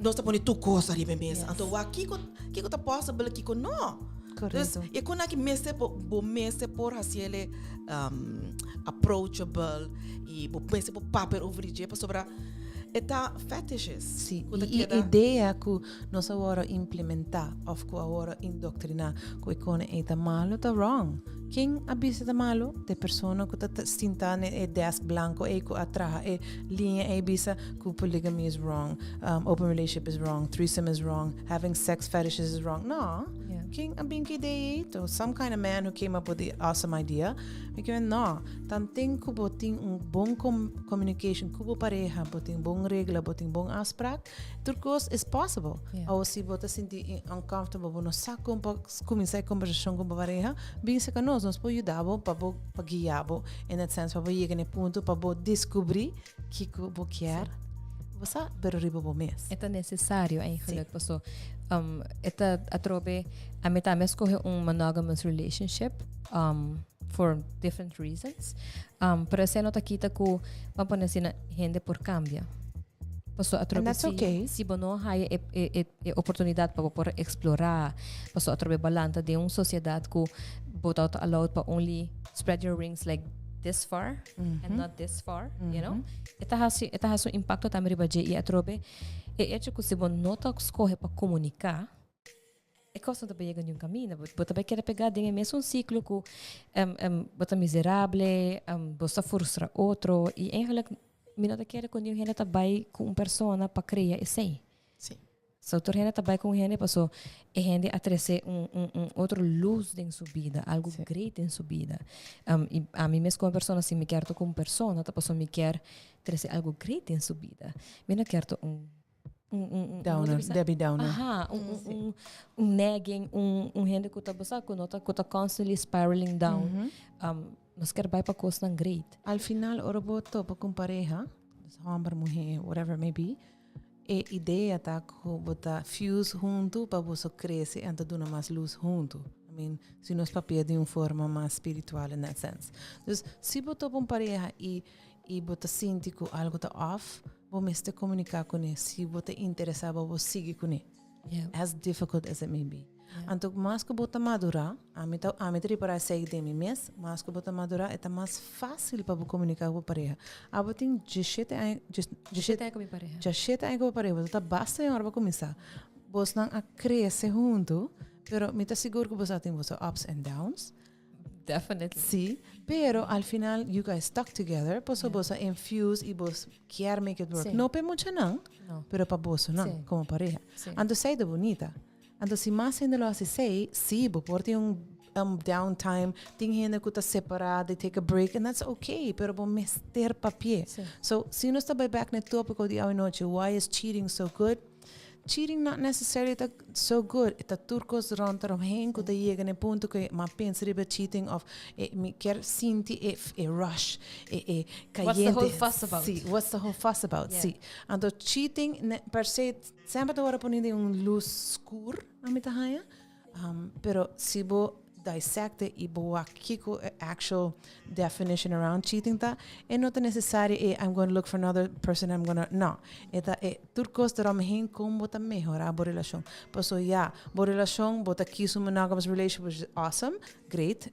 Nos ta pone tur kos ariba e mesa. Anto wak kiko, kiko ta possible, kiko no. Correcto. Dus, e kon aki mester bo, bo mester por hasiele um, approachable y bo mester por papia over di dje pasobra e ta fetishes. Sí, ku ta y, y keda. idea ku nos a wòrdu implementá òf ku a wòrdu indoktriná ku e kone ei ta malu ta wrong. Ken a bisa ta malu? Ta e persona ku ta sintá na e desk blanko ei ku a traha e liña ei bisa ku polygamy is wrong, um, open relationship is wrong, threesome is wrong, having sex fetishes is wrong. No. Ken a bin ku idea ei? To some kind of man who came up with the awesome idea. Mi ke no. Tanten ku bo tin un bon com communication ku bo pareha, bo tin bon regla, bo tin bon afspraak, tur kos is possible. Awo si bo ta sinti uncomfortable, bo no sa kon pa kuminsá e kombersashon ku bo pareha, bin serka nos, nos por yuda bo pa bo pa guia bo in that sense, pa bo yega na e punto pa bo diskubrí kiko bo kier. Bo sa, pero riba bo mes. E ta necesario eigenlijk. Paso um, e ta atrobe, ami tambe a scoge un monogamous relationship um, for different reasons. Um, pero esei no ta kita ku, ban pone asina, hende por cambia. Paso atrobe And that's si, okay. si bo no haya e, e, e, e oportunidad pa bo por explora, paso atrobe bo lanta den un sociedad ku bo ta allowed pa only spread your wings like this far and not this far, you know? E ta hasi, e ta hasi un impacto tambe riba dje y atrobe e hecho cu si bo no ta scoge pa comunica, e cos no ta bay yega niun caminda. Bo, bo ta bay keda pega den e mesun ciclo cu um, um, bo ta miserable, um, bo sa frustra otro y eigenlijk mi no ta kere cu niun hende ta bay cu un persona pa crea esey. Sí. So tur hende ta bai ku un hende paso e hende a trese un, un, un otro luz den su bida, algo Sí. great den su bida. Um, y ami mes como persona, si mi kier ta ku un persona, ta paso mi kier trese algo great den su bida. Mi no kier ta un, un, un, un, Downer, bisa? Debbie Downer. Aha, un, un, un, un nagging, un, un hende ku ta, bo sa, ku no ta, ku ta constantly spiraling down. Um, nos kier bai pa kosnan great. Al final, ora bo topa ku un pareha, dus hòmber, muhé, whatever it may be, E idea ta ku bo ta fuse huntu pa boso krese en ta duna mas lus huntu. I mean, si nos papia di un forma mas spiritual in that sense. Dus, si bo topa un pareha i i bo ta sinti ku algu ta off, bo mester komuniká kuné si bo ta interesá pa bo sigui kuné. As difficult as it may be. Anto mas ku bo ta madurá, ami ta ami ta ripará esei den mi mes, mas ku bo ta madurá e ta mas fásil pa bo komuniká ku bo pareha. Abo tin djeshete aña, Djeshete aña ku mi pareha. Djashete aña ku bo pareha, bo ta basta den ora bo kuminsá. Bosnan a krese huntu, pero mi ta sigur ku boso a tin boso ups and downs. Definitely. Si, pero al final you guys stuck together, paso boso a infuse y bos kier make it work. Si. No pa e muchanan, No. pero pa bosonan Si. como pareha. Si. Anto esey ta bunita. Anto si mas hende lo haci esey, si, bo por tin un un downtime, tin hende cu ta separa, they take a break and that's okay, pero bo mester papia. Si. So, si nos ta bay back na e topico di awenochi, why is cheating so good? Cheating not necessarily ta so good. E ta tur cos rond eromheen cu ta yega na e punto cu m'a pensa riba cheating of e mi kier sinti e e rush, e e What's the cayente. whole fuss about? Si, what's the whole fuss about? Yeah. Si. Anto cheating ne per se semper ta worde poni den un luz scur, ami ta haya. Pero si bo dissect e y bo wak kico e actual definition around cheating ta, e no ta necesario e I'm gonna look for another person, I'm gonna, no. E ta e tur cos ta romheen con bo ta mehora bo relacion. Paso ya, bo relacion, bo ta kies un monogamous relationship which is awesome, great,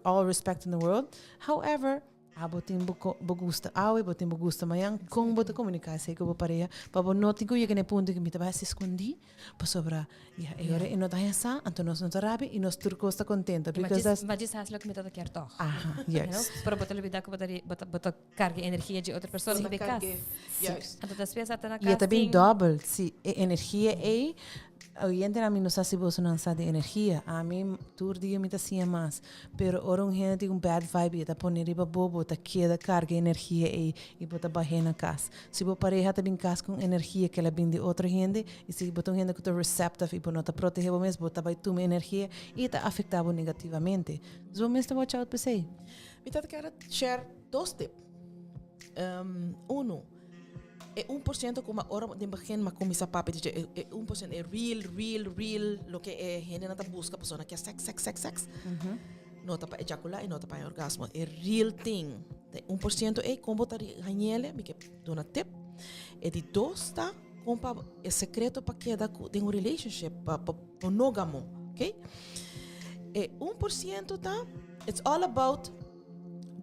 all respect in the world. However, Abo tin bo bo gusta awe, bo tin bo gusta mañan. Kon bo ta komuniká esei ku bo pareha? Pa bo no tin ku yega na e punto ku mi ta bai hasi skondí pasobra ya e ora e no ta haña sa, anto nos no ta rabia i nos tur kos ta kontento. Because that's. Ma djis hasi loke mi ta kier tòg. Aha, juist. Pero bo ta lubidá ku bo ta bo ta bo ta karga e energia dje otro persona pa bo kas. Juist. Anto despues ata na I e kas ta bin tin. dòbel, si e energia ei Oyentenan mi no sa si bosonan sa di energia. Ami tur dia mi ta siña mas. Pero ora un hende tin un bad vibe i e ta pone riba bo, bo ta keda karga e energia ei i bo ta bah'é na kas. Si bo pareha ta bin kas ku un energia ku el a bin di otro hende i si bo ta un hende ku ta receptive i bo no ta protehé bo mes, bo ta bai tuma e energia i e ta afektá bo negativamente. Dus bo mes ta watch out p'esei. Mi ta kere share dos tip. Uno. E 1% ku ma ora den begin ma kuminsá papia di dje, e e 1% e real, real, real loke e hendenan ta buska pasobra nan ke sèks, sèks, sèks, sèks. No ta pa ejakulá i no ta pa haña orgasmo. E real thing. Ta e 1% ei kon bo ta hañ'el mi ke duna tip. E di dos ta kon pa e sekreto pa keda ku den un relationship pa pa monógamo, okay. E 1% ta it's all about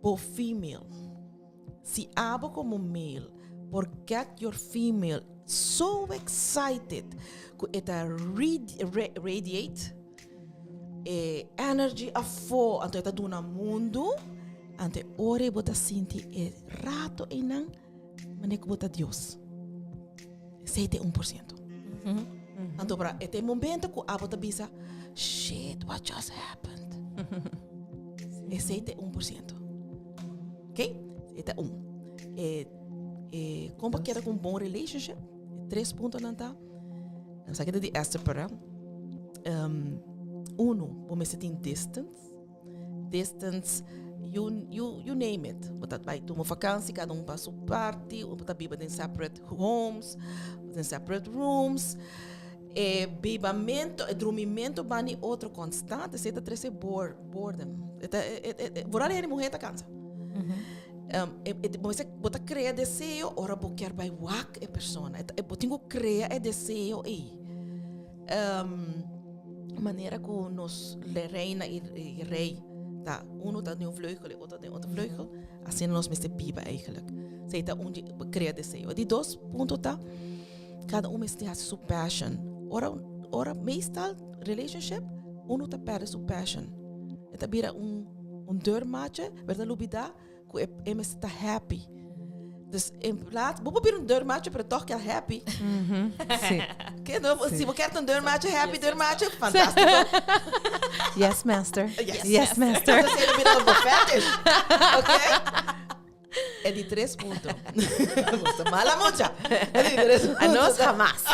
bo female. Si abo como male por get your female so excited cu e ta radiate e energy afo anto e ta duna mundo, anto e ora bo ta sinti e rato eynan manera cu bo ta Dios. Esey ta e 1%. Anto pra e ta e momento cu abo ta bisa, shit, what just happened? Esey ta e 1%. Ok? E ta un. E, e, kon pa keda ku un bon relationship? E tres puntonan ta. Sa kita di Esther Perel. Um, uno, bo mester tin distance. Distance, you, you, you name it. Bo ta bai tuma vakantie, kada un pa su parti, bo ta biba den separate homes, den separate rooms. E bibamento, e drumimento bani otro constante, esei ta trece bor, boredom. E ta, e, e, e, vooral hende muher ta cansa. Um, e, e, bo mester, bo ta crea deseo ora bo kier bai wak e persona. E ta, e, bo tin cu crea e deseo ei. Um, manera cu nos le reina y, y rey ta, uno ta den un vleugel y otro den otro vleugel, asina nos mester biba eigenlijk. Esei ta un di, crea deseo. Di dos punto ta, Kada un mester hasi su passion. Ora, ora meestal relationship, uno ta perde su passion. E ta bira un, un deurmatje, pero ta lubida ku e, e mester ta happy. Dus in plaats, bo por bira un deurmatje, pero toch keda happy. Sí. Ke no, si bo kier ta un deurmatje, happy deurmatje, fantástico. Yes, master. Yes. Yes, master. Entonces, e bira un fetish. Okay? E di tres punto. Gusta mala mucha. E di tres punto. A nos ta- jamás.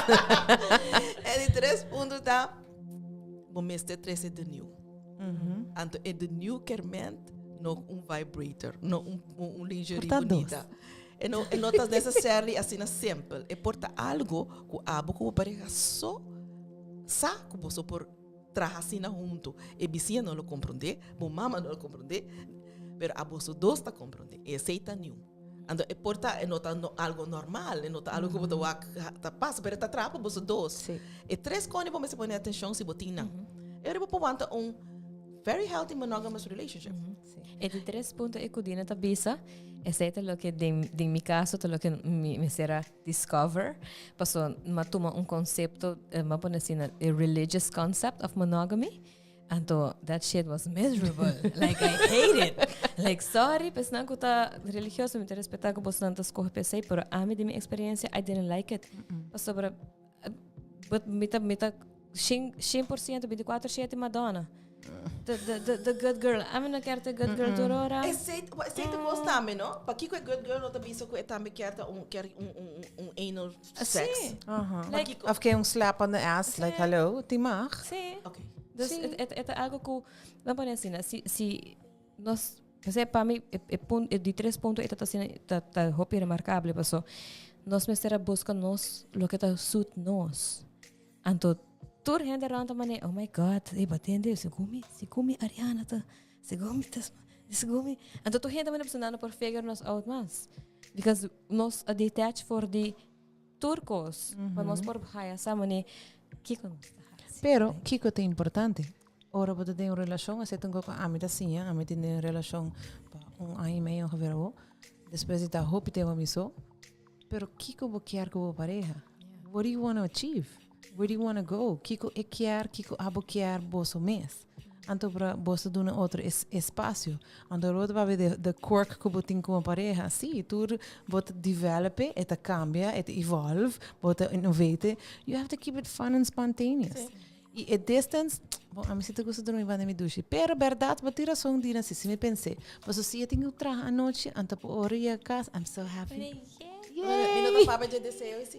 E di tres punto ta, bo mester trece de nieuw. Anto e de nieuw kerment no un vibrator, no un, un, un lingerie Por ta dos. bonita. E no, e no ta necessarily asina simpel. E por ta algo ku abo ku bo pareja so sa ku boso por traha asina hunto. E bisiña no lo comprende, bo mama no lo comprende, pero a boso dos ta comprende. Esey ta nieuw. Anto e por ta, e no ta no, algo normal, e no ta algo ku bo ta wak ta pasa, pero e ta traha pa boso dos. Sí. E tres kos bo mester pone atencion si bo tin nan. E ora bo por wanta un very healthy monogamous relationship. E di tres punto e ku Dina ta bisa, esei ta loke den, den mi kaso ta loke mi mester a discover, paso m'a tuma un concepto, m'a pone asina, e religious concept of monogamy. Anto that shit was miserable. Like I hate it. Like sorry, pesnan ku ta religioso, mi ta respetá ku bosnan ta skohe p'esei, pero ami di mi eksperensia I didn't like it. Pasobra but mi ta mi ta shen shen por siento bintikuater shete Madonna. The the the the good girl. Ami no kier ta good girl tur ora. Esei esei ta kos tambe no? Pakiko e good girl no ta bisa ku e tambe kier ta un kier un un un anal sex? Sí. Aha. Like Of ke un slap on the ass, like hallo, tin mag. Sí. Okay. Dus Sí. het, het, het algo ku, dan pone asina, si, si nos, kasi pa mi, e, e, pun, e di tres punto e ta asina, ta, ta hopi remarkable, paso nos mester a buska nos loke ta suit nos. Anto tur hende rond ta mane, oh my God, e batende, segun mi, segun mi Ariana ta, segun mi ta, segun mi. Anto tur hende mane pasobra nan no por figure nos out mas. Because nos a detach for di tur kos, pa nos por haya sa mane kiko nos ta hasi. Pero kiko ta importante? Ora bo ta den un relashon, esei ta un kos ku ami ta siña, ami tin den un relashon pa un aña i medio ongeveer awo, despues di ta hopi tempu mi so, pero kiko bo kier ku bo pareha? What do you wanna achieve? Where do you wanna go? Kiko e kier, kiko abo kier boso mes? Anto pra boso duna otro es espacio. Anto ora bo ta papia de de quirk ku bo tin komo pareha, si, tur bo ta develop e, e ta cambia, e ta evolve, bo ta innovate. You have to keep it fun and spontaneous. I e distance, bon, ami si ta gusta drumi banda mi dushi. Pero berdad, bo tin rason, Dina, si, si mi pens'é. Paso si e tin ku traha anochi, anto pa ora yega kas, I'm so happy. Mi no ta papia dje deseo esi.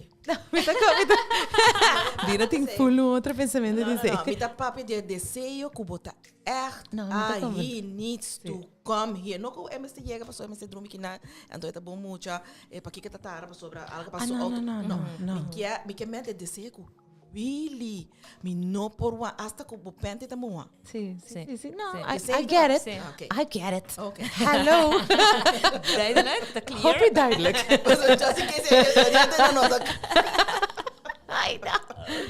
Mi ta mi ta Dina tin full un otro pensamiento No, no, di no. Mi ta papia dje deseo ku bo ta echt, No, mi ta ah, comprende. he needs to come here. No ku e mester yega pasobra e mester drumi kinan, anto e ta bon mucha, e pakiko ta tarda pasobra algo Ah, pasó no, auto. no, no, no, Mi no. kier, mi ke mente deseo ku Really, mi no por wak hasta ku bo pente ta moha. Sí, sí, sí, sí. No, Sí. I, I get it. Sí. Okay. I get it. Okay. Hello. Duidelijk, ta clear. Hopi duidelijk. Just in case e oriente no nota. I know.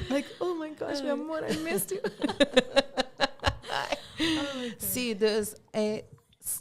Like, oh my gosh, mi amor, I missed you. Sí, dus eh,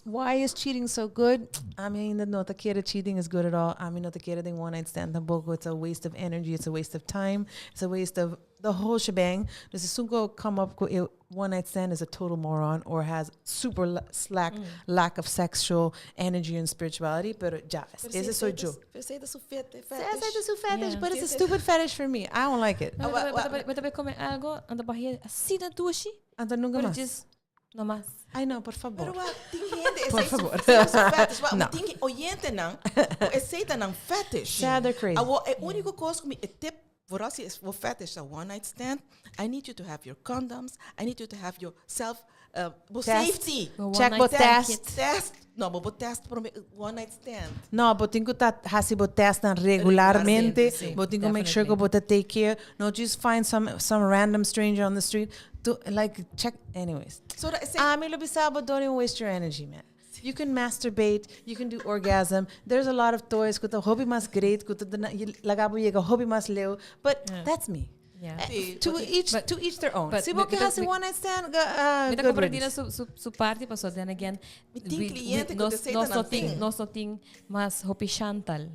Why is cheating so good? Ami ainda no ta kere cheating is good at all. Ami no ta kere den one night stand tampoco. It's a waste of energy, it's a waste of time, it's a waste of the whole shebang. Dus esun cu come up cu e one night stand is a total moron or has super slack lack of sexual energy and spirituality. Pero ya, ese soy yo. Pero esey ta su fetish. Esey ta su fetish, Yeah. but it's a stupid fetish for me. I don't like it. No, bo ta bay come algo, anto bo haya asina dushi. Anto nunca Pero mas. just No mas. Ay no, por favor. Pero wak, tin hende, Por esei su, favor. esei su fetish. Wak, No. tin oyentenan, ku esei ta nan fetish. Yeah, they're crazy. Awo, e úniko kos ku mi, e tip, vooral si es bo fetish ta one night stand, I need you to have your condoms, I need you to have your self, uh, bo Test. safety. Bo one Check night bo stand test. kit. Test. No, bo bo test prome, one night stand. No, bo tin ku ta hasi bo testnan regularmente. Sí, sí, Bo tin ku make sure ku definitely. bo ta take care. No just find some some random stranger on the street. To, like, check. Anyways. So that esei, Ami lo bisa bo don't even waste your energy, man. You can masturbate, you can do orgasm. There's a lot of toys ku ta hopi mas great, ku ta duna, laga bo yega hopi mas leu. But that's me. Yeah. Sí, To porque- each but- to each their own. but Si bo mi- ke mi ta- hasi mi- one night stand, uh, Mi ta good comprendí riddance. su, su, su parte, paso then again, Mi tin cliente ku nos, te sei nos ta no nan tin, tin. nos no tin mas hopi Chantal.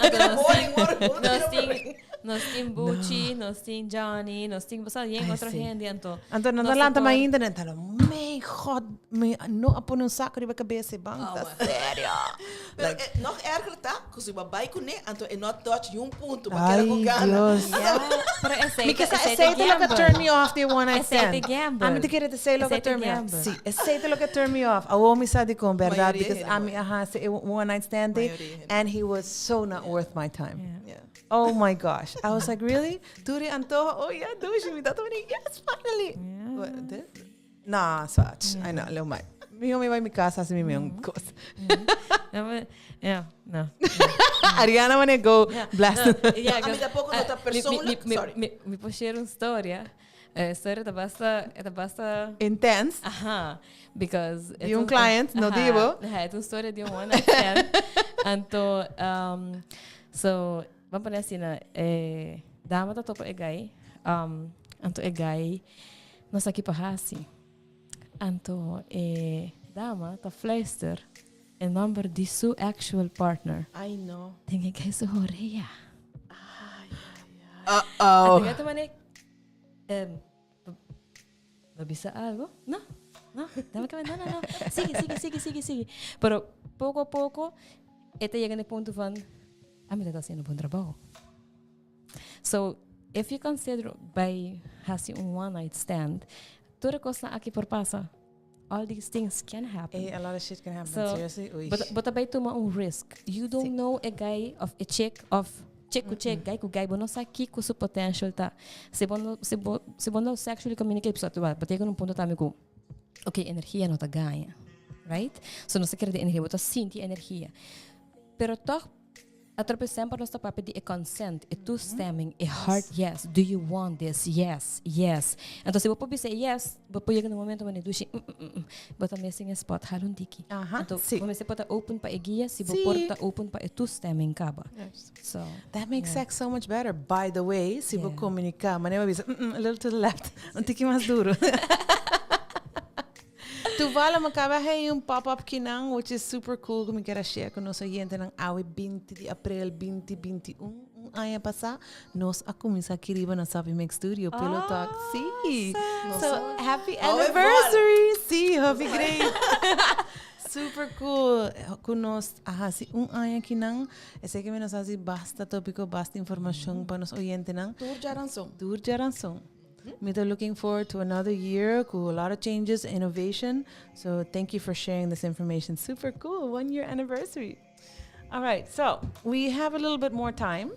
Bira boring, boring, boring, Nos tin, boring. nos tin Buchi, nos tin Johnny, nos tin, basta yen Ai, otro sí. hende, anto. Anto nan nos ta lanta por- mainta nan ta lo, Mijn god, mi no a pone un saco riba cabeza e ban, ta serio. Pero eh, nog erger ta, ku si bo bai kuné, anto e no touch ni un punto, pa keda Ay, ku gana. Dios. Ja, pero esei Mi ke sa esei esei ta loke gamble. turn me off di one night Esei ta stand. gamble. Ami ta kere ta esei loke Esei ta turn me off. gamble. Si, esei ta loke turn me off. Awor mi sa dikon, berdad, Mayoria because hende ami mooi. a hasi e one night stand ei, Mayoria hende. and he was so not worth my time. Yeah. Yeah. Oh my gosh. I was like, really? Tur e antoho, oh yeah, dushi. Mi tata mane, yes, finally. Yeah. What, dit? Nah, swatch. I know, leu mai. Miho mi bai mi casa hasi mi meun kos. No, maar- ja, no. Ariana wanna go blast. No, ja, A mi tampoco no ta persoonlijk, sorry. Mi, mi, mi por share un storia. Eh, storia ta basta, ta basta Intense. Aha, because Di un client, no di bo. Aha, het un storia di un one night stand. Anto, um, so, ban pone asina, e dama ta topa e guy, um, anto e guy no sa ki pa hasi. Anto e dama ta fluister e nomber di su actual partner. Ay no. Den e guy su horea. Uh-oh. Anto e guy ta mane, um, Bo bisa algo? No, no, dame que no, no, no. Sigui, sigui, sigui, sigui, sigui. Pero poco a poco, e ta yega na e punto van, ami ta haciendo bon trabou. So, if you consider bay haci un one night stand, tur e cosnan aki por pasa. All these things can happen. Hey, a lot of shit can happen, So, seriously. Oei. Bo ta bay tuma un risk. You don't know e guy of e chick of chick ku chick, guy ku guy. Bo no sa kiko su potential ta. Si bo no, si bo, si bo no sexually communicate, pasobra bo ta yega na un punto tambe ku, ok, energia no ta gaña, right? So nos ta kere di energia, bo ta sinti energia. Pero toch Atrobe semper nos ta papia di e consent, e toestemming, e hard yes. Do you want this? Yes, yes. Anto si bo por bisa e yes, bo por yega na un momento wanneer dushi, mm, mm, mm, bo ta missing a spot, hala un tiki. Anto bo mester por ta open pa e guia, si bo por ta open pa e toestemming kaba. So, That makes sex so much better. By the way, si bo comunica, manera bo bisa, mm, mm, a little to the left, un tiki mas duro. Tuvala, mi acaba hei un pop-up kinan, which is super cool, ku mi kier a share ku nos oyentenan awe 20 di april 2021, un aña pasá, nos a kuminsá aki riba na Sabi Mix Studio, Pillow Talk. Sí. So, happy anniversary! Sí, hopi great. Super cool ku nos a hasi un aña kinan. Esei ke mi nos hasi basta tópiko, basta informashon pa nos oyentenan. Tur djaranson. Tur djaranson. Mi ta looking forward to another year cu a lot of changes, innovation. So thank you for sharing this information. Super cool, one year anniversary. All right, so we have a little bit more time.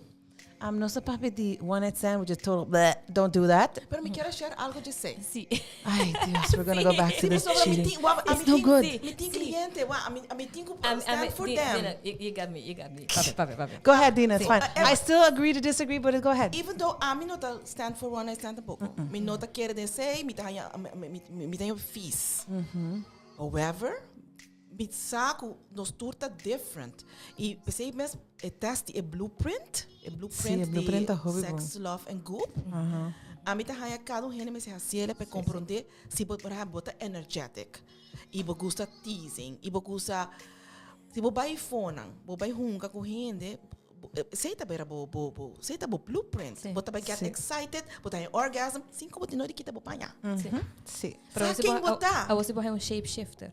Um, nos a papia di one night stand, which is total bleh, don't do that. Pero mi kier a share algo dje esey. Si. Ay, Dios, we're gonna go back to this Pasobra mi cheating. tin, wa, It's mi no tin, good. mi tin cliente, wa, ami, ami tin cu Ami- stand ami- for Di- them. Dina, you, you got me, you got me. Papia, papia, papia. Go ahead, Dina, it's fine. Eh, I still agree to disagree, but go ahead. Even though ami no ta stand for one night stand tampoco. Mi no ta kere den esey, mi ta haña, mi, mi, mi, mi ta haña vies. However, mi sa cu nos tur ta different. Y p'esey mes e test di e blueprint, e blueprint e blueprint di ta hopi bon. sex, love and goop. Ami ta haña cada un hende mester haciele pa e comprende si bo, por ehempel, bo ta energetic y bo gusta teasing y bo gusta, si bo bay fonan, bo bay hunga cu hende, Esey ta bera bo, bo, bo, esey ta bo blueprint. Sí. Bo ta bay get Sí. excited, bo ta haña orgasm, sin cu bo tin nodig kita bo paña. Sí. Sí. Pero Sa si ken bo bo ta? Awor si bo hay un shapeshifter.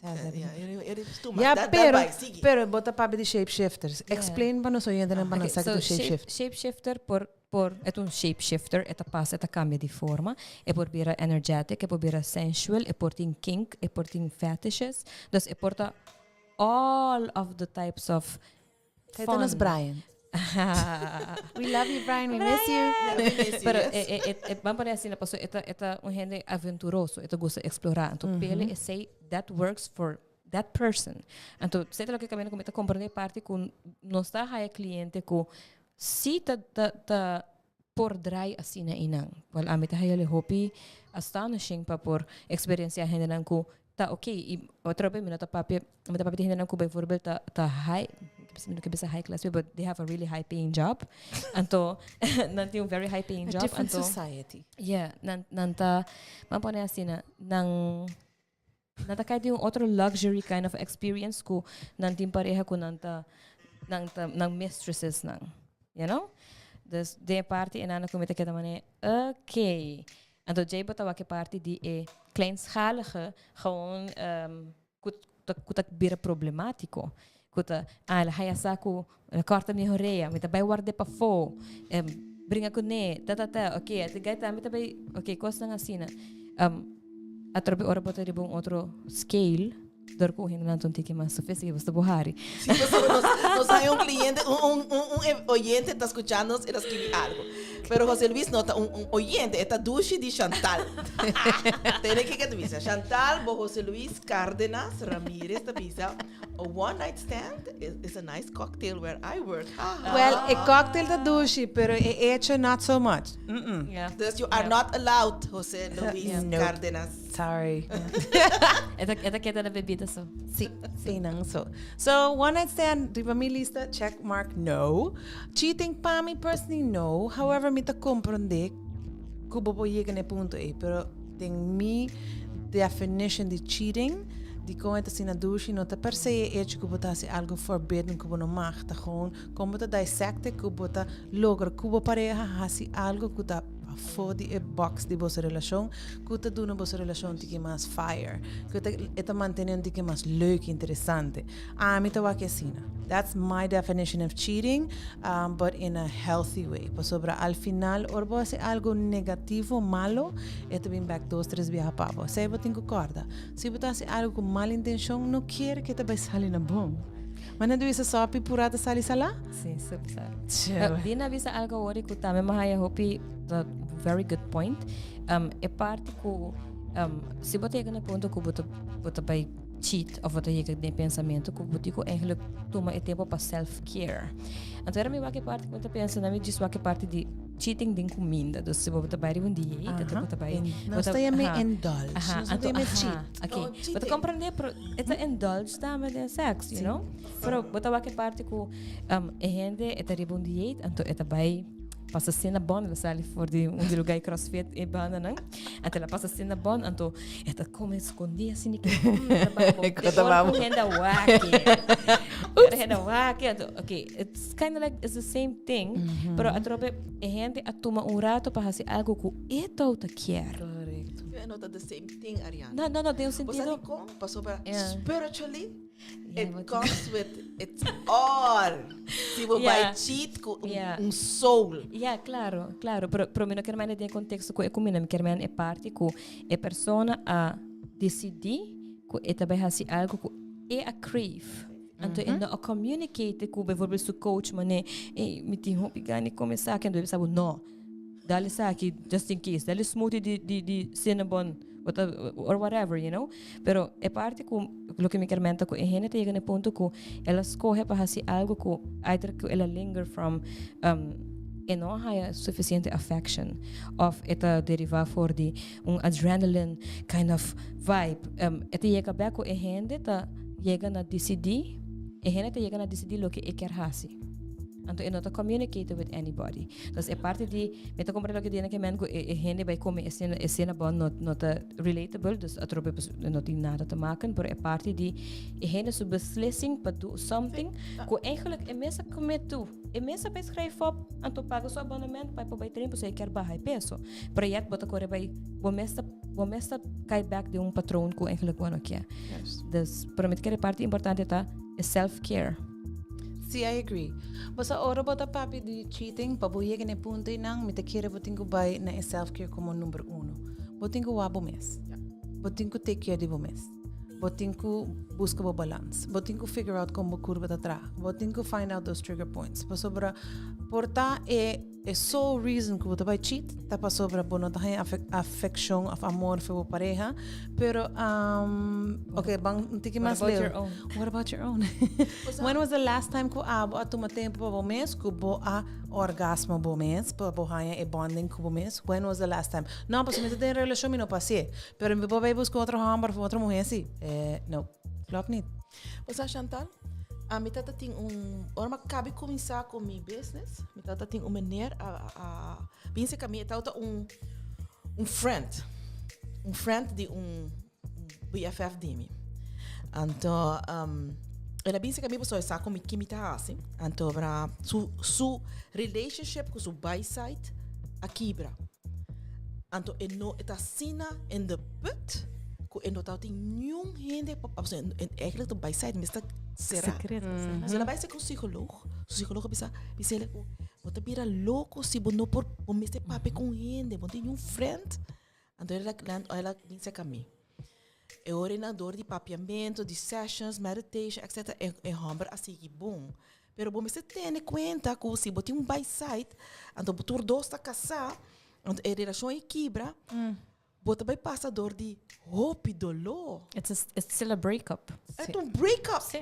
Ja, eri stuma. Ja, Da- da pero, bay, sigui. pero bo ta papia di shapeshifters. Explain pa nos oyentenan pa nan Okay, sa so ki ta shapeshift. Shapeshifter por por e ta un shapeshifter, e ta pasa, e ta cambia di forma, e por bira energetic, e por bira sensual, e por tin kink, e por tin fetishes. Dus e por ta all of the types of Zij ta nos fun. Brian. We love you, Brian. We miss you. We miss you, Pero yes. e, e, e, e, ban pone asina, paso e ta, e ta un hende aventuroso, e ta gusta explora. Anto pele e say that works for that person. Anto, esei ta loke caminda cu mi ta comprende e parti cu nos ta haya cliente cu si ta, ta, ta por draai asina einan. Cual ami ta haya hopi astonishing pa por experiencia hendenan cu ta ok. Y otro vez mi no ta papia, mi ta papia di hendenan cu bijvoorbeeld ta, ta high, mi no ke bisa high class, but they have a really high paying job. Anto, nan tin un very high paying A job. different Anto, society. yeah, nan, nan ta, ban pone asina, nan, nan ta kai den un otro luxury kind of experience cu nan tin pareha cu nan ta, nan ta, nan mistresses nan, you know? Dus den e parti enana cu mi ta keda mane, okay. Anto djei bo ta wak e parti di e kleinschalige gewoon cu ta, cu ta bira problematico. Cu ta, ah, el a haya sa cu el a corta mi horea, mi ta bay ward'é pafó, bringa cuné, ta ta ta, ok, e guy tambe ta bay, ok, cosnan asina. Atrobe ora bo ta riba un otro scale, dor cu un hendenan ta un tiki mas sofisticado, bo ta bo hari. Sí, pasobra nos, nos hay un cliente, un, un, un, un oyente ta scuchándonos, el a scribi algo. Pero José Luis no ta un, un oyente, e ta dushi di Chantal. Tene kico ta bisa. Chantal, bo José Luis Cárdenas Ramírez ta bisa, A one night stand is, is a nice cocktail where I work. Ha, ha. Well, e cocktail ta dushi, pero e hecho not so much. Mm-mm. Yeah. Dus you are not allowed, José Luis Nope. Cárdenas. Sorry. E ta, e ta keda na bebida so. Sí, sí, nan so. So, one night stand, riba mi lista, check mark, no. Cheating pa mi personally, no. However, mi ta comprende cu bo por yega na e punto ei, pero den mi definition di cheating, di con e ta asina dushi, no ta per se e hecho cu bo ta haci algo forbidden cu bo no mag, ta gewoon con bo ta dissect e, cu bo ta logra cu bo pareha haci algo cu ta. pafó di e box di boso relashon ku ta duna boso relashon un tiki mas fire, ku ta e ta mantené un tiki mas leuk, interesante. Ami ta wak asina. That's my definition of cheating, but in a healthy way. Pasobra al final ora bo hasi algo negativo, malo, e ta bin bek dos, tres biaha pa bo. Esei bo tin ku kòrda. Si bo ta hasi algo ku mal intenshon, no kier ke ta bai sali na bon. Ma nan ta bisa sòpi purá ta sali salá? Si, sòpi salá. Tjeu. Dina a bisa algo awor ku tambe mi haya hopi ta very good point. E parti ku si bo ta yega na e punto ku bo ta bo ta bai cheat of bo ta yega den e pensamentu ku bo tin ku eigenlijk tuma e tempo pa self care. Anto era mi wak e parti ku mi ta pensa na mi djis wak e parti di cheating den kuminda. Dus si bo ta bai riba un dieet, anto bo ta bai Nos ta yama indulge, nos no ta yama cheat. Ok, bo ta comprende pero e ta indulge tambe den sex, you know? Pero bo ta wak e parti ku e hende e ta riba un dieet, anto e ta bai pasa cinnabon, el a sali for di un di lugar crossfit e bandanan, anto el a pasa cinnabon, anto e ta come scondi asina ke Ku ta babo. Ora ku hende a wak e. Ora hende a wak e, anto ok, it's kinda like it's the same thing, pero atrobe e hende a tuma un rato pa hasi algo ku e tou ta kier. Correcto. E no ta the same thing, Ariana. No, no, no, den un Bo sa sentido. dikon? Pasobra Yeah. spiritually Yeah, it but- comes with it's all. Si bo Yeah. bai cheat ku un, Yeah. un soul. Ja, claro, claro. Pero, pero mi no kier mende den contexto ku e kumina, mi kier mende e parti ku e persona a decidi ku e ta bai hasi algo ku e a crave. Anto e no a communicate ku bijvoorbeeld su coach mane, ey, mi tin hopi gana di come esaki, anto e bisa bo no. Dale esaki just in case, dale smoothie di di di cinnamon or whatever, you know. Pero e parti ku loke mi kier menta ku e hende ta yega na e punto ku el a skohe pa hasi algo ku either ku el a linger from e no a haya suficiente affection of e ta deriva for di un adrenaline kind of vibe. E ta yega bek ku e hende ta yega na disidi, e hende ta yega na disidi loke e kier hasi. Anto e no ta communicate with anybody. Dus e parti di, mi ta comprende loke Diana ke men ku e e hende bai come e cena, e cena bon no no ta relatable, dus atrobe pues no tin nada te maken, pero e parti di e hende su beslissing pa do something ku eigenlijk e mes a commit to. E mes a bai schrijf op, anto paga su abonnement pa e por bai train pasobra e kier baha e peso. Pero yet bo ta kore bai, bo mes ta bo mes ta kai back den un patroon ku eigenlijk bo no kier. Dus, pero mi ta kere e parti importante ta e self care. Sí, I agree. Bo sa ora bo ta papia di cheating, pa bo yega na e punto einan, mi ta kere bo tin ku bai na e self-care komo number uno. Bo tin ku wak bo mes. Bo tin ku take care di bo mes. Bo tin ku buska bo balans. Bo tin ku figure out kon bo kurpa ta traha. Bo tin ku find out those trigger points. Pasobra por ta e E sole reason ku bo ta bai cheat ta pasobra bo no ta haña afekshon òf amor for bo pareha. Pero, um, ok, ban un tiki mas What about leu. your own? What about your own? When was the last time ku abo a tuma tempu pa bo mes, ku bo a orgasmo bo mes, pa bo haña e bonding ku bo mes? When was the last time? No, pasobra mi ta den relashon, mi no por hasié. Pero mi por bai buska otro hòmber òf otro muhé si. Eh, no. Klopt niet. Bo sa Chantal, ami tata tin un, ora mi a kabi kuminsá ku mi business, mi tata tin un meneer a a bin serka mi, e tabata un un friend, un friend di un BFF di mi. Anto el a bin serka mi pasobra e sa ku mi ki mi ta hasi, anto bra su su relationship ku su byside a kibra. Anto e no e ta asina in de put ku e no tabatin niun hende pa papia. En eigenlijk ta bai side mester sera. Secreto. So el a bai serka un psicoloog. Su psicoloog a bisa bis'el ku bo ta bira loko si bo no por bo mester papia ku un hende, bo no tin niun friend. Anto el a el a bin serka mi. E ora nan dor di papiamento, di sessions, meditation etcetera e e homber a sigui bon. Pero bo mester tene cuenta cu si bo tin un by side, anto bo tur dos ta casa, anto e relacion ei kibra, bo ta bay pasa dor di hopi dolor. It's a, it's still a breakup. E ta un breakup. Sí.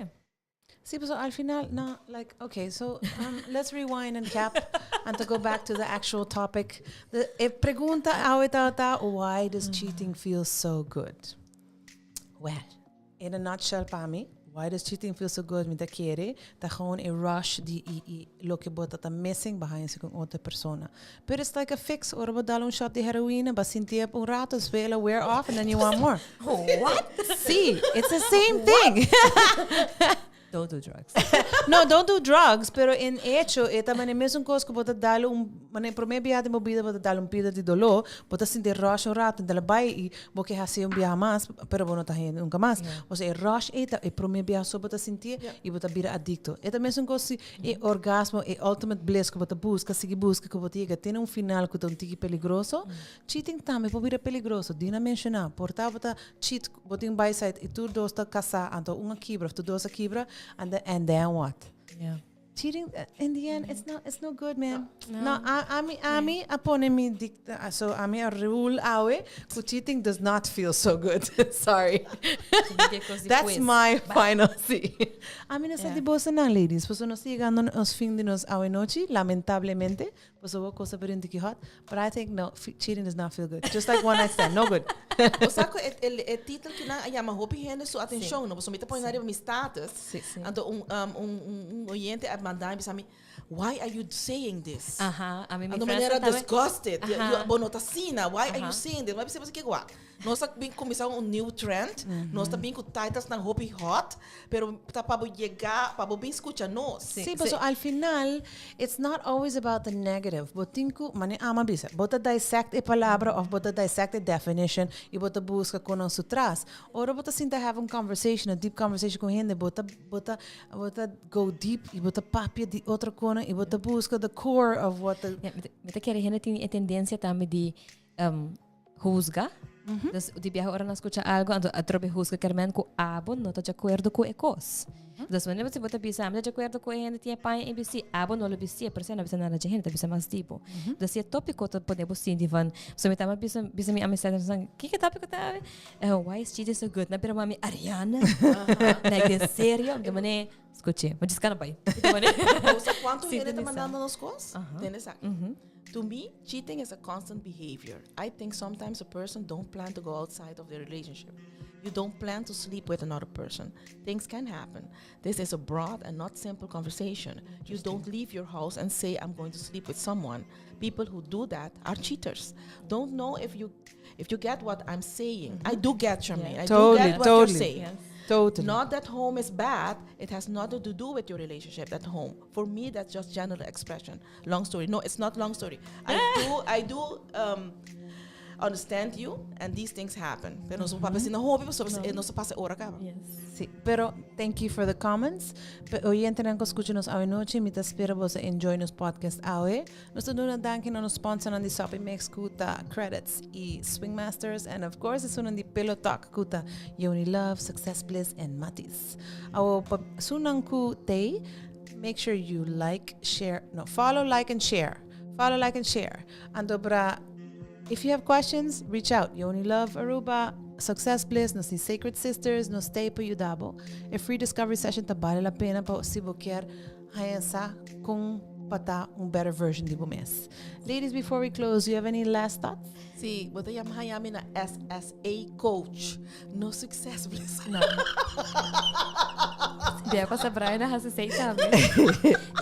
Sí, pasobra al final, no, like, okay, so um, let's rewind and cap and to go back to the actual topic. The, e pregunta awe tabata, why does cheating feel so good? Well, in a nutshell pa mi, why does cheating feel so good? Mi ta kere, ta gewoon e rush di i, i loke bo ta ta missing behind si con otro persona. But it's like a fix, ora bo dal un shot di heroïne, ba sinti un rato, despues el a wear off and then you want more. What? Sí, it's the same thing. Don't do drugs. No, don't do drugs, pero en hecho, e ta mane mesun kos ku bo ta dal un, Manera promé biaha den bo bida bo ta dal un pida di doló, bo ta sinti e rush un rato, dal bai i bo ke hasié un biaha mas, pero bo no ta haña nunka mas. Osea e rush ei ta e promé biaha so bo ta sintié i bo ta bira adikto. E ta mesun kos si e orgasmo, e ultimate bliss ku bo ta buska, sigui buska, ku bo ta yega tene un final ku ta un tiki peligroso. Cheating tambe por bira peligroso. Dina menshoná, por ta bo ta cheat, bo tin bai site i tur dos ta kasá, anto un a kibra òf tur dos a kibra, and then what? Cheating, in the end, it's no good, man. No, ami a pone mi dicta, so ami a rule awe ku cheating does not feel so good. Sorry. That's my final si. Ami no sa di bosonan, ladies. Pasobra nos ta yegando na nos fin di nos awe nochi, lamentablemente. Pasobra bo cosa bira un tiki hot. But I think, no, cheating does not feel good. Just like one night stand, no good. Bo sa ku e titel kinan a yama hopi hende su atenshon, no? Pasobra mi ta pone riba mi status. Anto un oyente a manda mi bisa mi, Why are you saying this? Aha, ami mi Anto friends manera tambe. disgusted. Bo no ta asina. Why are you saying this? Mi a bisa bo ke wak. Nos ta bin kuminsá un new trend. Nos ta bin ku titlesnan hopi hot, pero ta pa bo yega, pa bo bin skucha nos. Sí, pasobra al final it's not always about the negative. Bo tin ku, manera Ama bisa, bo ta dissect e palabra òf bo ta dissect e definition i bo ta buska kon nan su tras. Ora bo ta sinta have un conversation, a deep conversation ku hende, bo ta bo ta bo ta go deep i bo ta papia di otro konan i bo ta buska the core of what the. Ja, mi ta kere hende tin e tendensia tambe di huzga. Dus di biaha ora nan skucha algo, anto atrobe huzga kermen ku abo no ta di akuerdo ku e kos. Dus wanneer bo ta bisa, ami ta di akuerdo ku e hende tin e paña i bisti, abo no lo bistié, pero esei no a bisa nada dje hende, ta bisa mas di bo. Dus si e topiko ta pone bo sinti van, so mi tamba bisa bisa mi amistad, kiko e topiko ta awe? Why is cheating so good? Nan bira mami, Ariana? Like den serio? Mi ta manera, skuch'é, mi djis kana bai. Mi ta manera. Bo sa kuantu hende ta mandando nos kos? Tende esaki. To me, cheating is a constant behavior. I think sometimes a person don't plan to go outside of their relationship. You don't plan to sleep with another person. Things can happen. This is a broad and not simple conversation. You don't leave your house and say, I'm going to sleep with someone. People who do that are cheaters. Don't know if you get what I'm saying. I do get, Charmaine. I do get what you're saying. Totally. Not that home is bad. It has nothing to do with your relationship at home. For me, that's just general expression. Long story. No, it's not long story. I do understand you and these things happen. Pero nos papia asina hopi, pasobra nos pasa ora kaba. Yes. Sí, pero thank you for the comments. Oyentenan ku skucha nos awe nochi, mi ta spera boso enjoy nos podcast awe. Nos ta duna danki na nos sponsornan di Soppy Mix ku ta Credits i Swing Masters and of course esunnan di Pillow Talk ku ta Yoni Love, Success Bliss and Matis. Awo pa esunnan ku tei, make sure you like, share, no, follow, like and share. Follow, like and share. Anto bra, if you have questions, reach out. Yoni Love Aruba, Success Bliss, nos tin Sacred Sisters, nos t'ei pa yuda bo. E free discovery session ta bale la pena pa si bo kier haya sa con pa ta un better version di bo mes. Ladies, before we close, do you have any last thoughts? Sí, bo ta yama haya mi na SSA Coach. No Success Bliss. No. Bia pasa Brian a hasi sei tambe.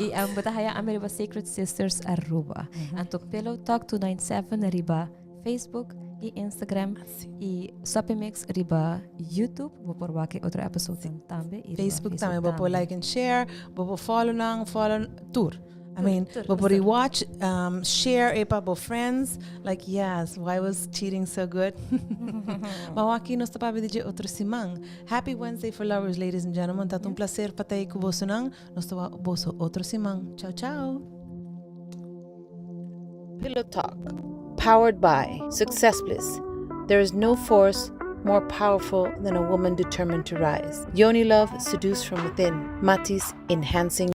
I bo ta haya ami riba Sacred Sisters Aruba. Anto Pillow Talk 297 riba Facebook i Instagram. I Soppy Mix riba YouTube. Bo por wak e otro episode tambe. I riba Facebook tambe, bo por like and share, bo por follow nan, follow tur. I mean, bo por watch, share e pa bo friends. Like, yes, why was cheating so good? Ma aki nos ta papia di otro siman. Happy Wednesday for lovers, ladies and gentlemen. Ta un placer pa ta ku boso nan. Nos ta wak boso otro siman. Ciao, ciao. Pillow Talk, powered by Success Bliss. There is no force more powerful than a woman determined to rise. Yoni Love, seduced from within. Matis, enhancing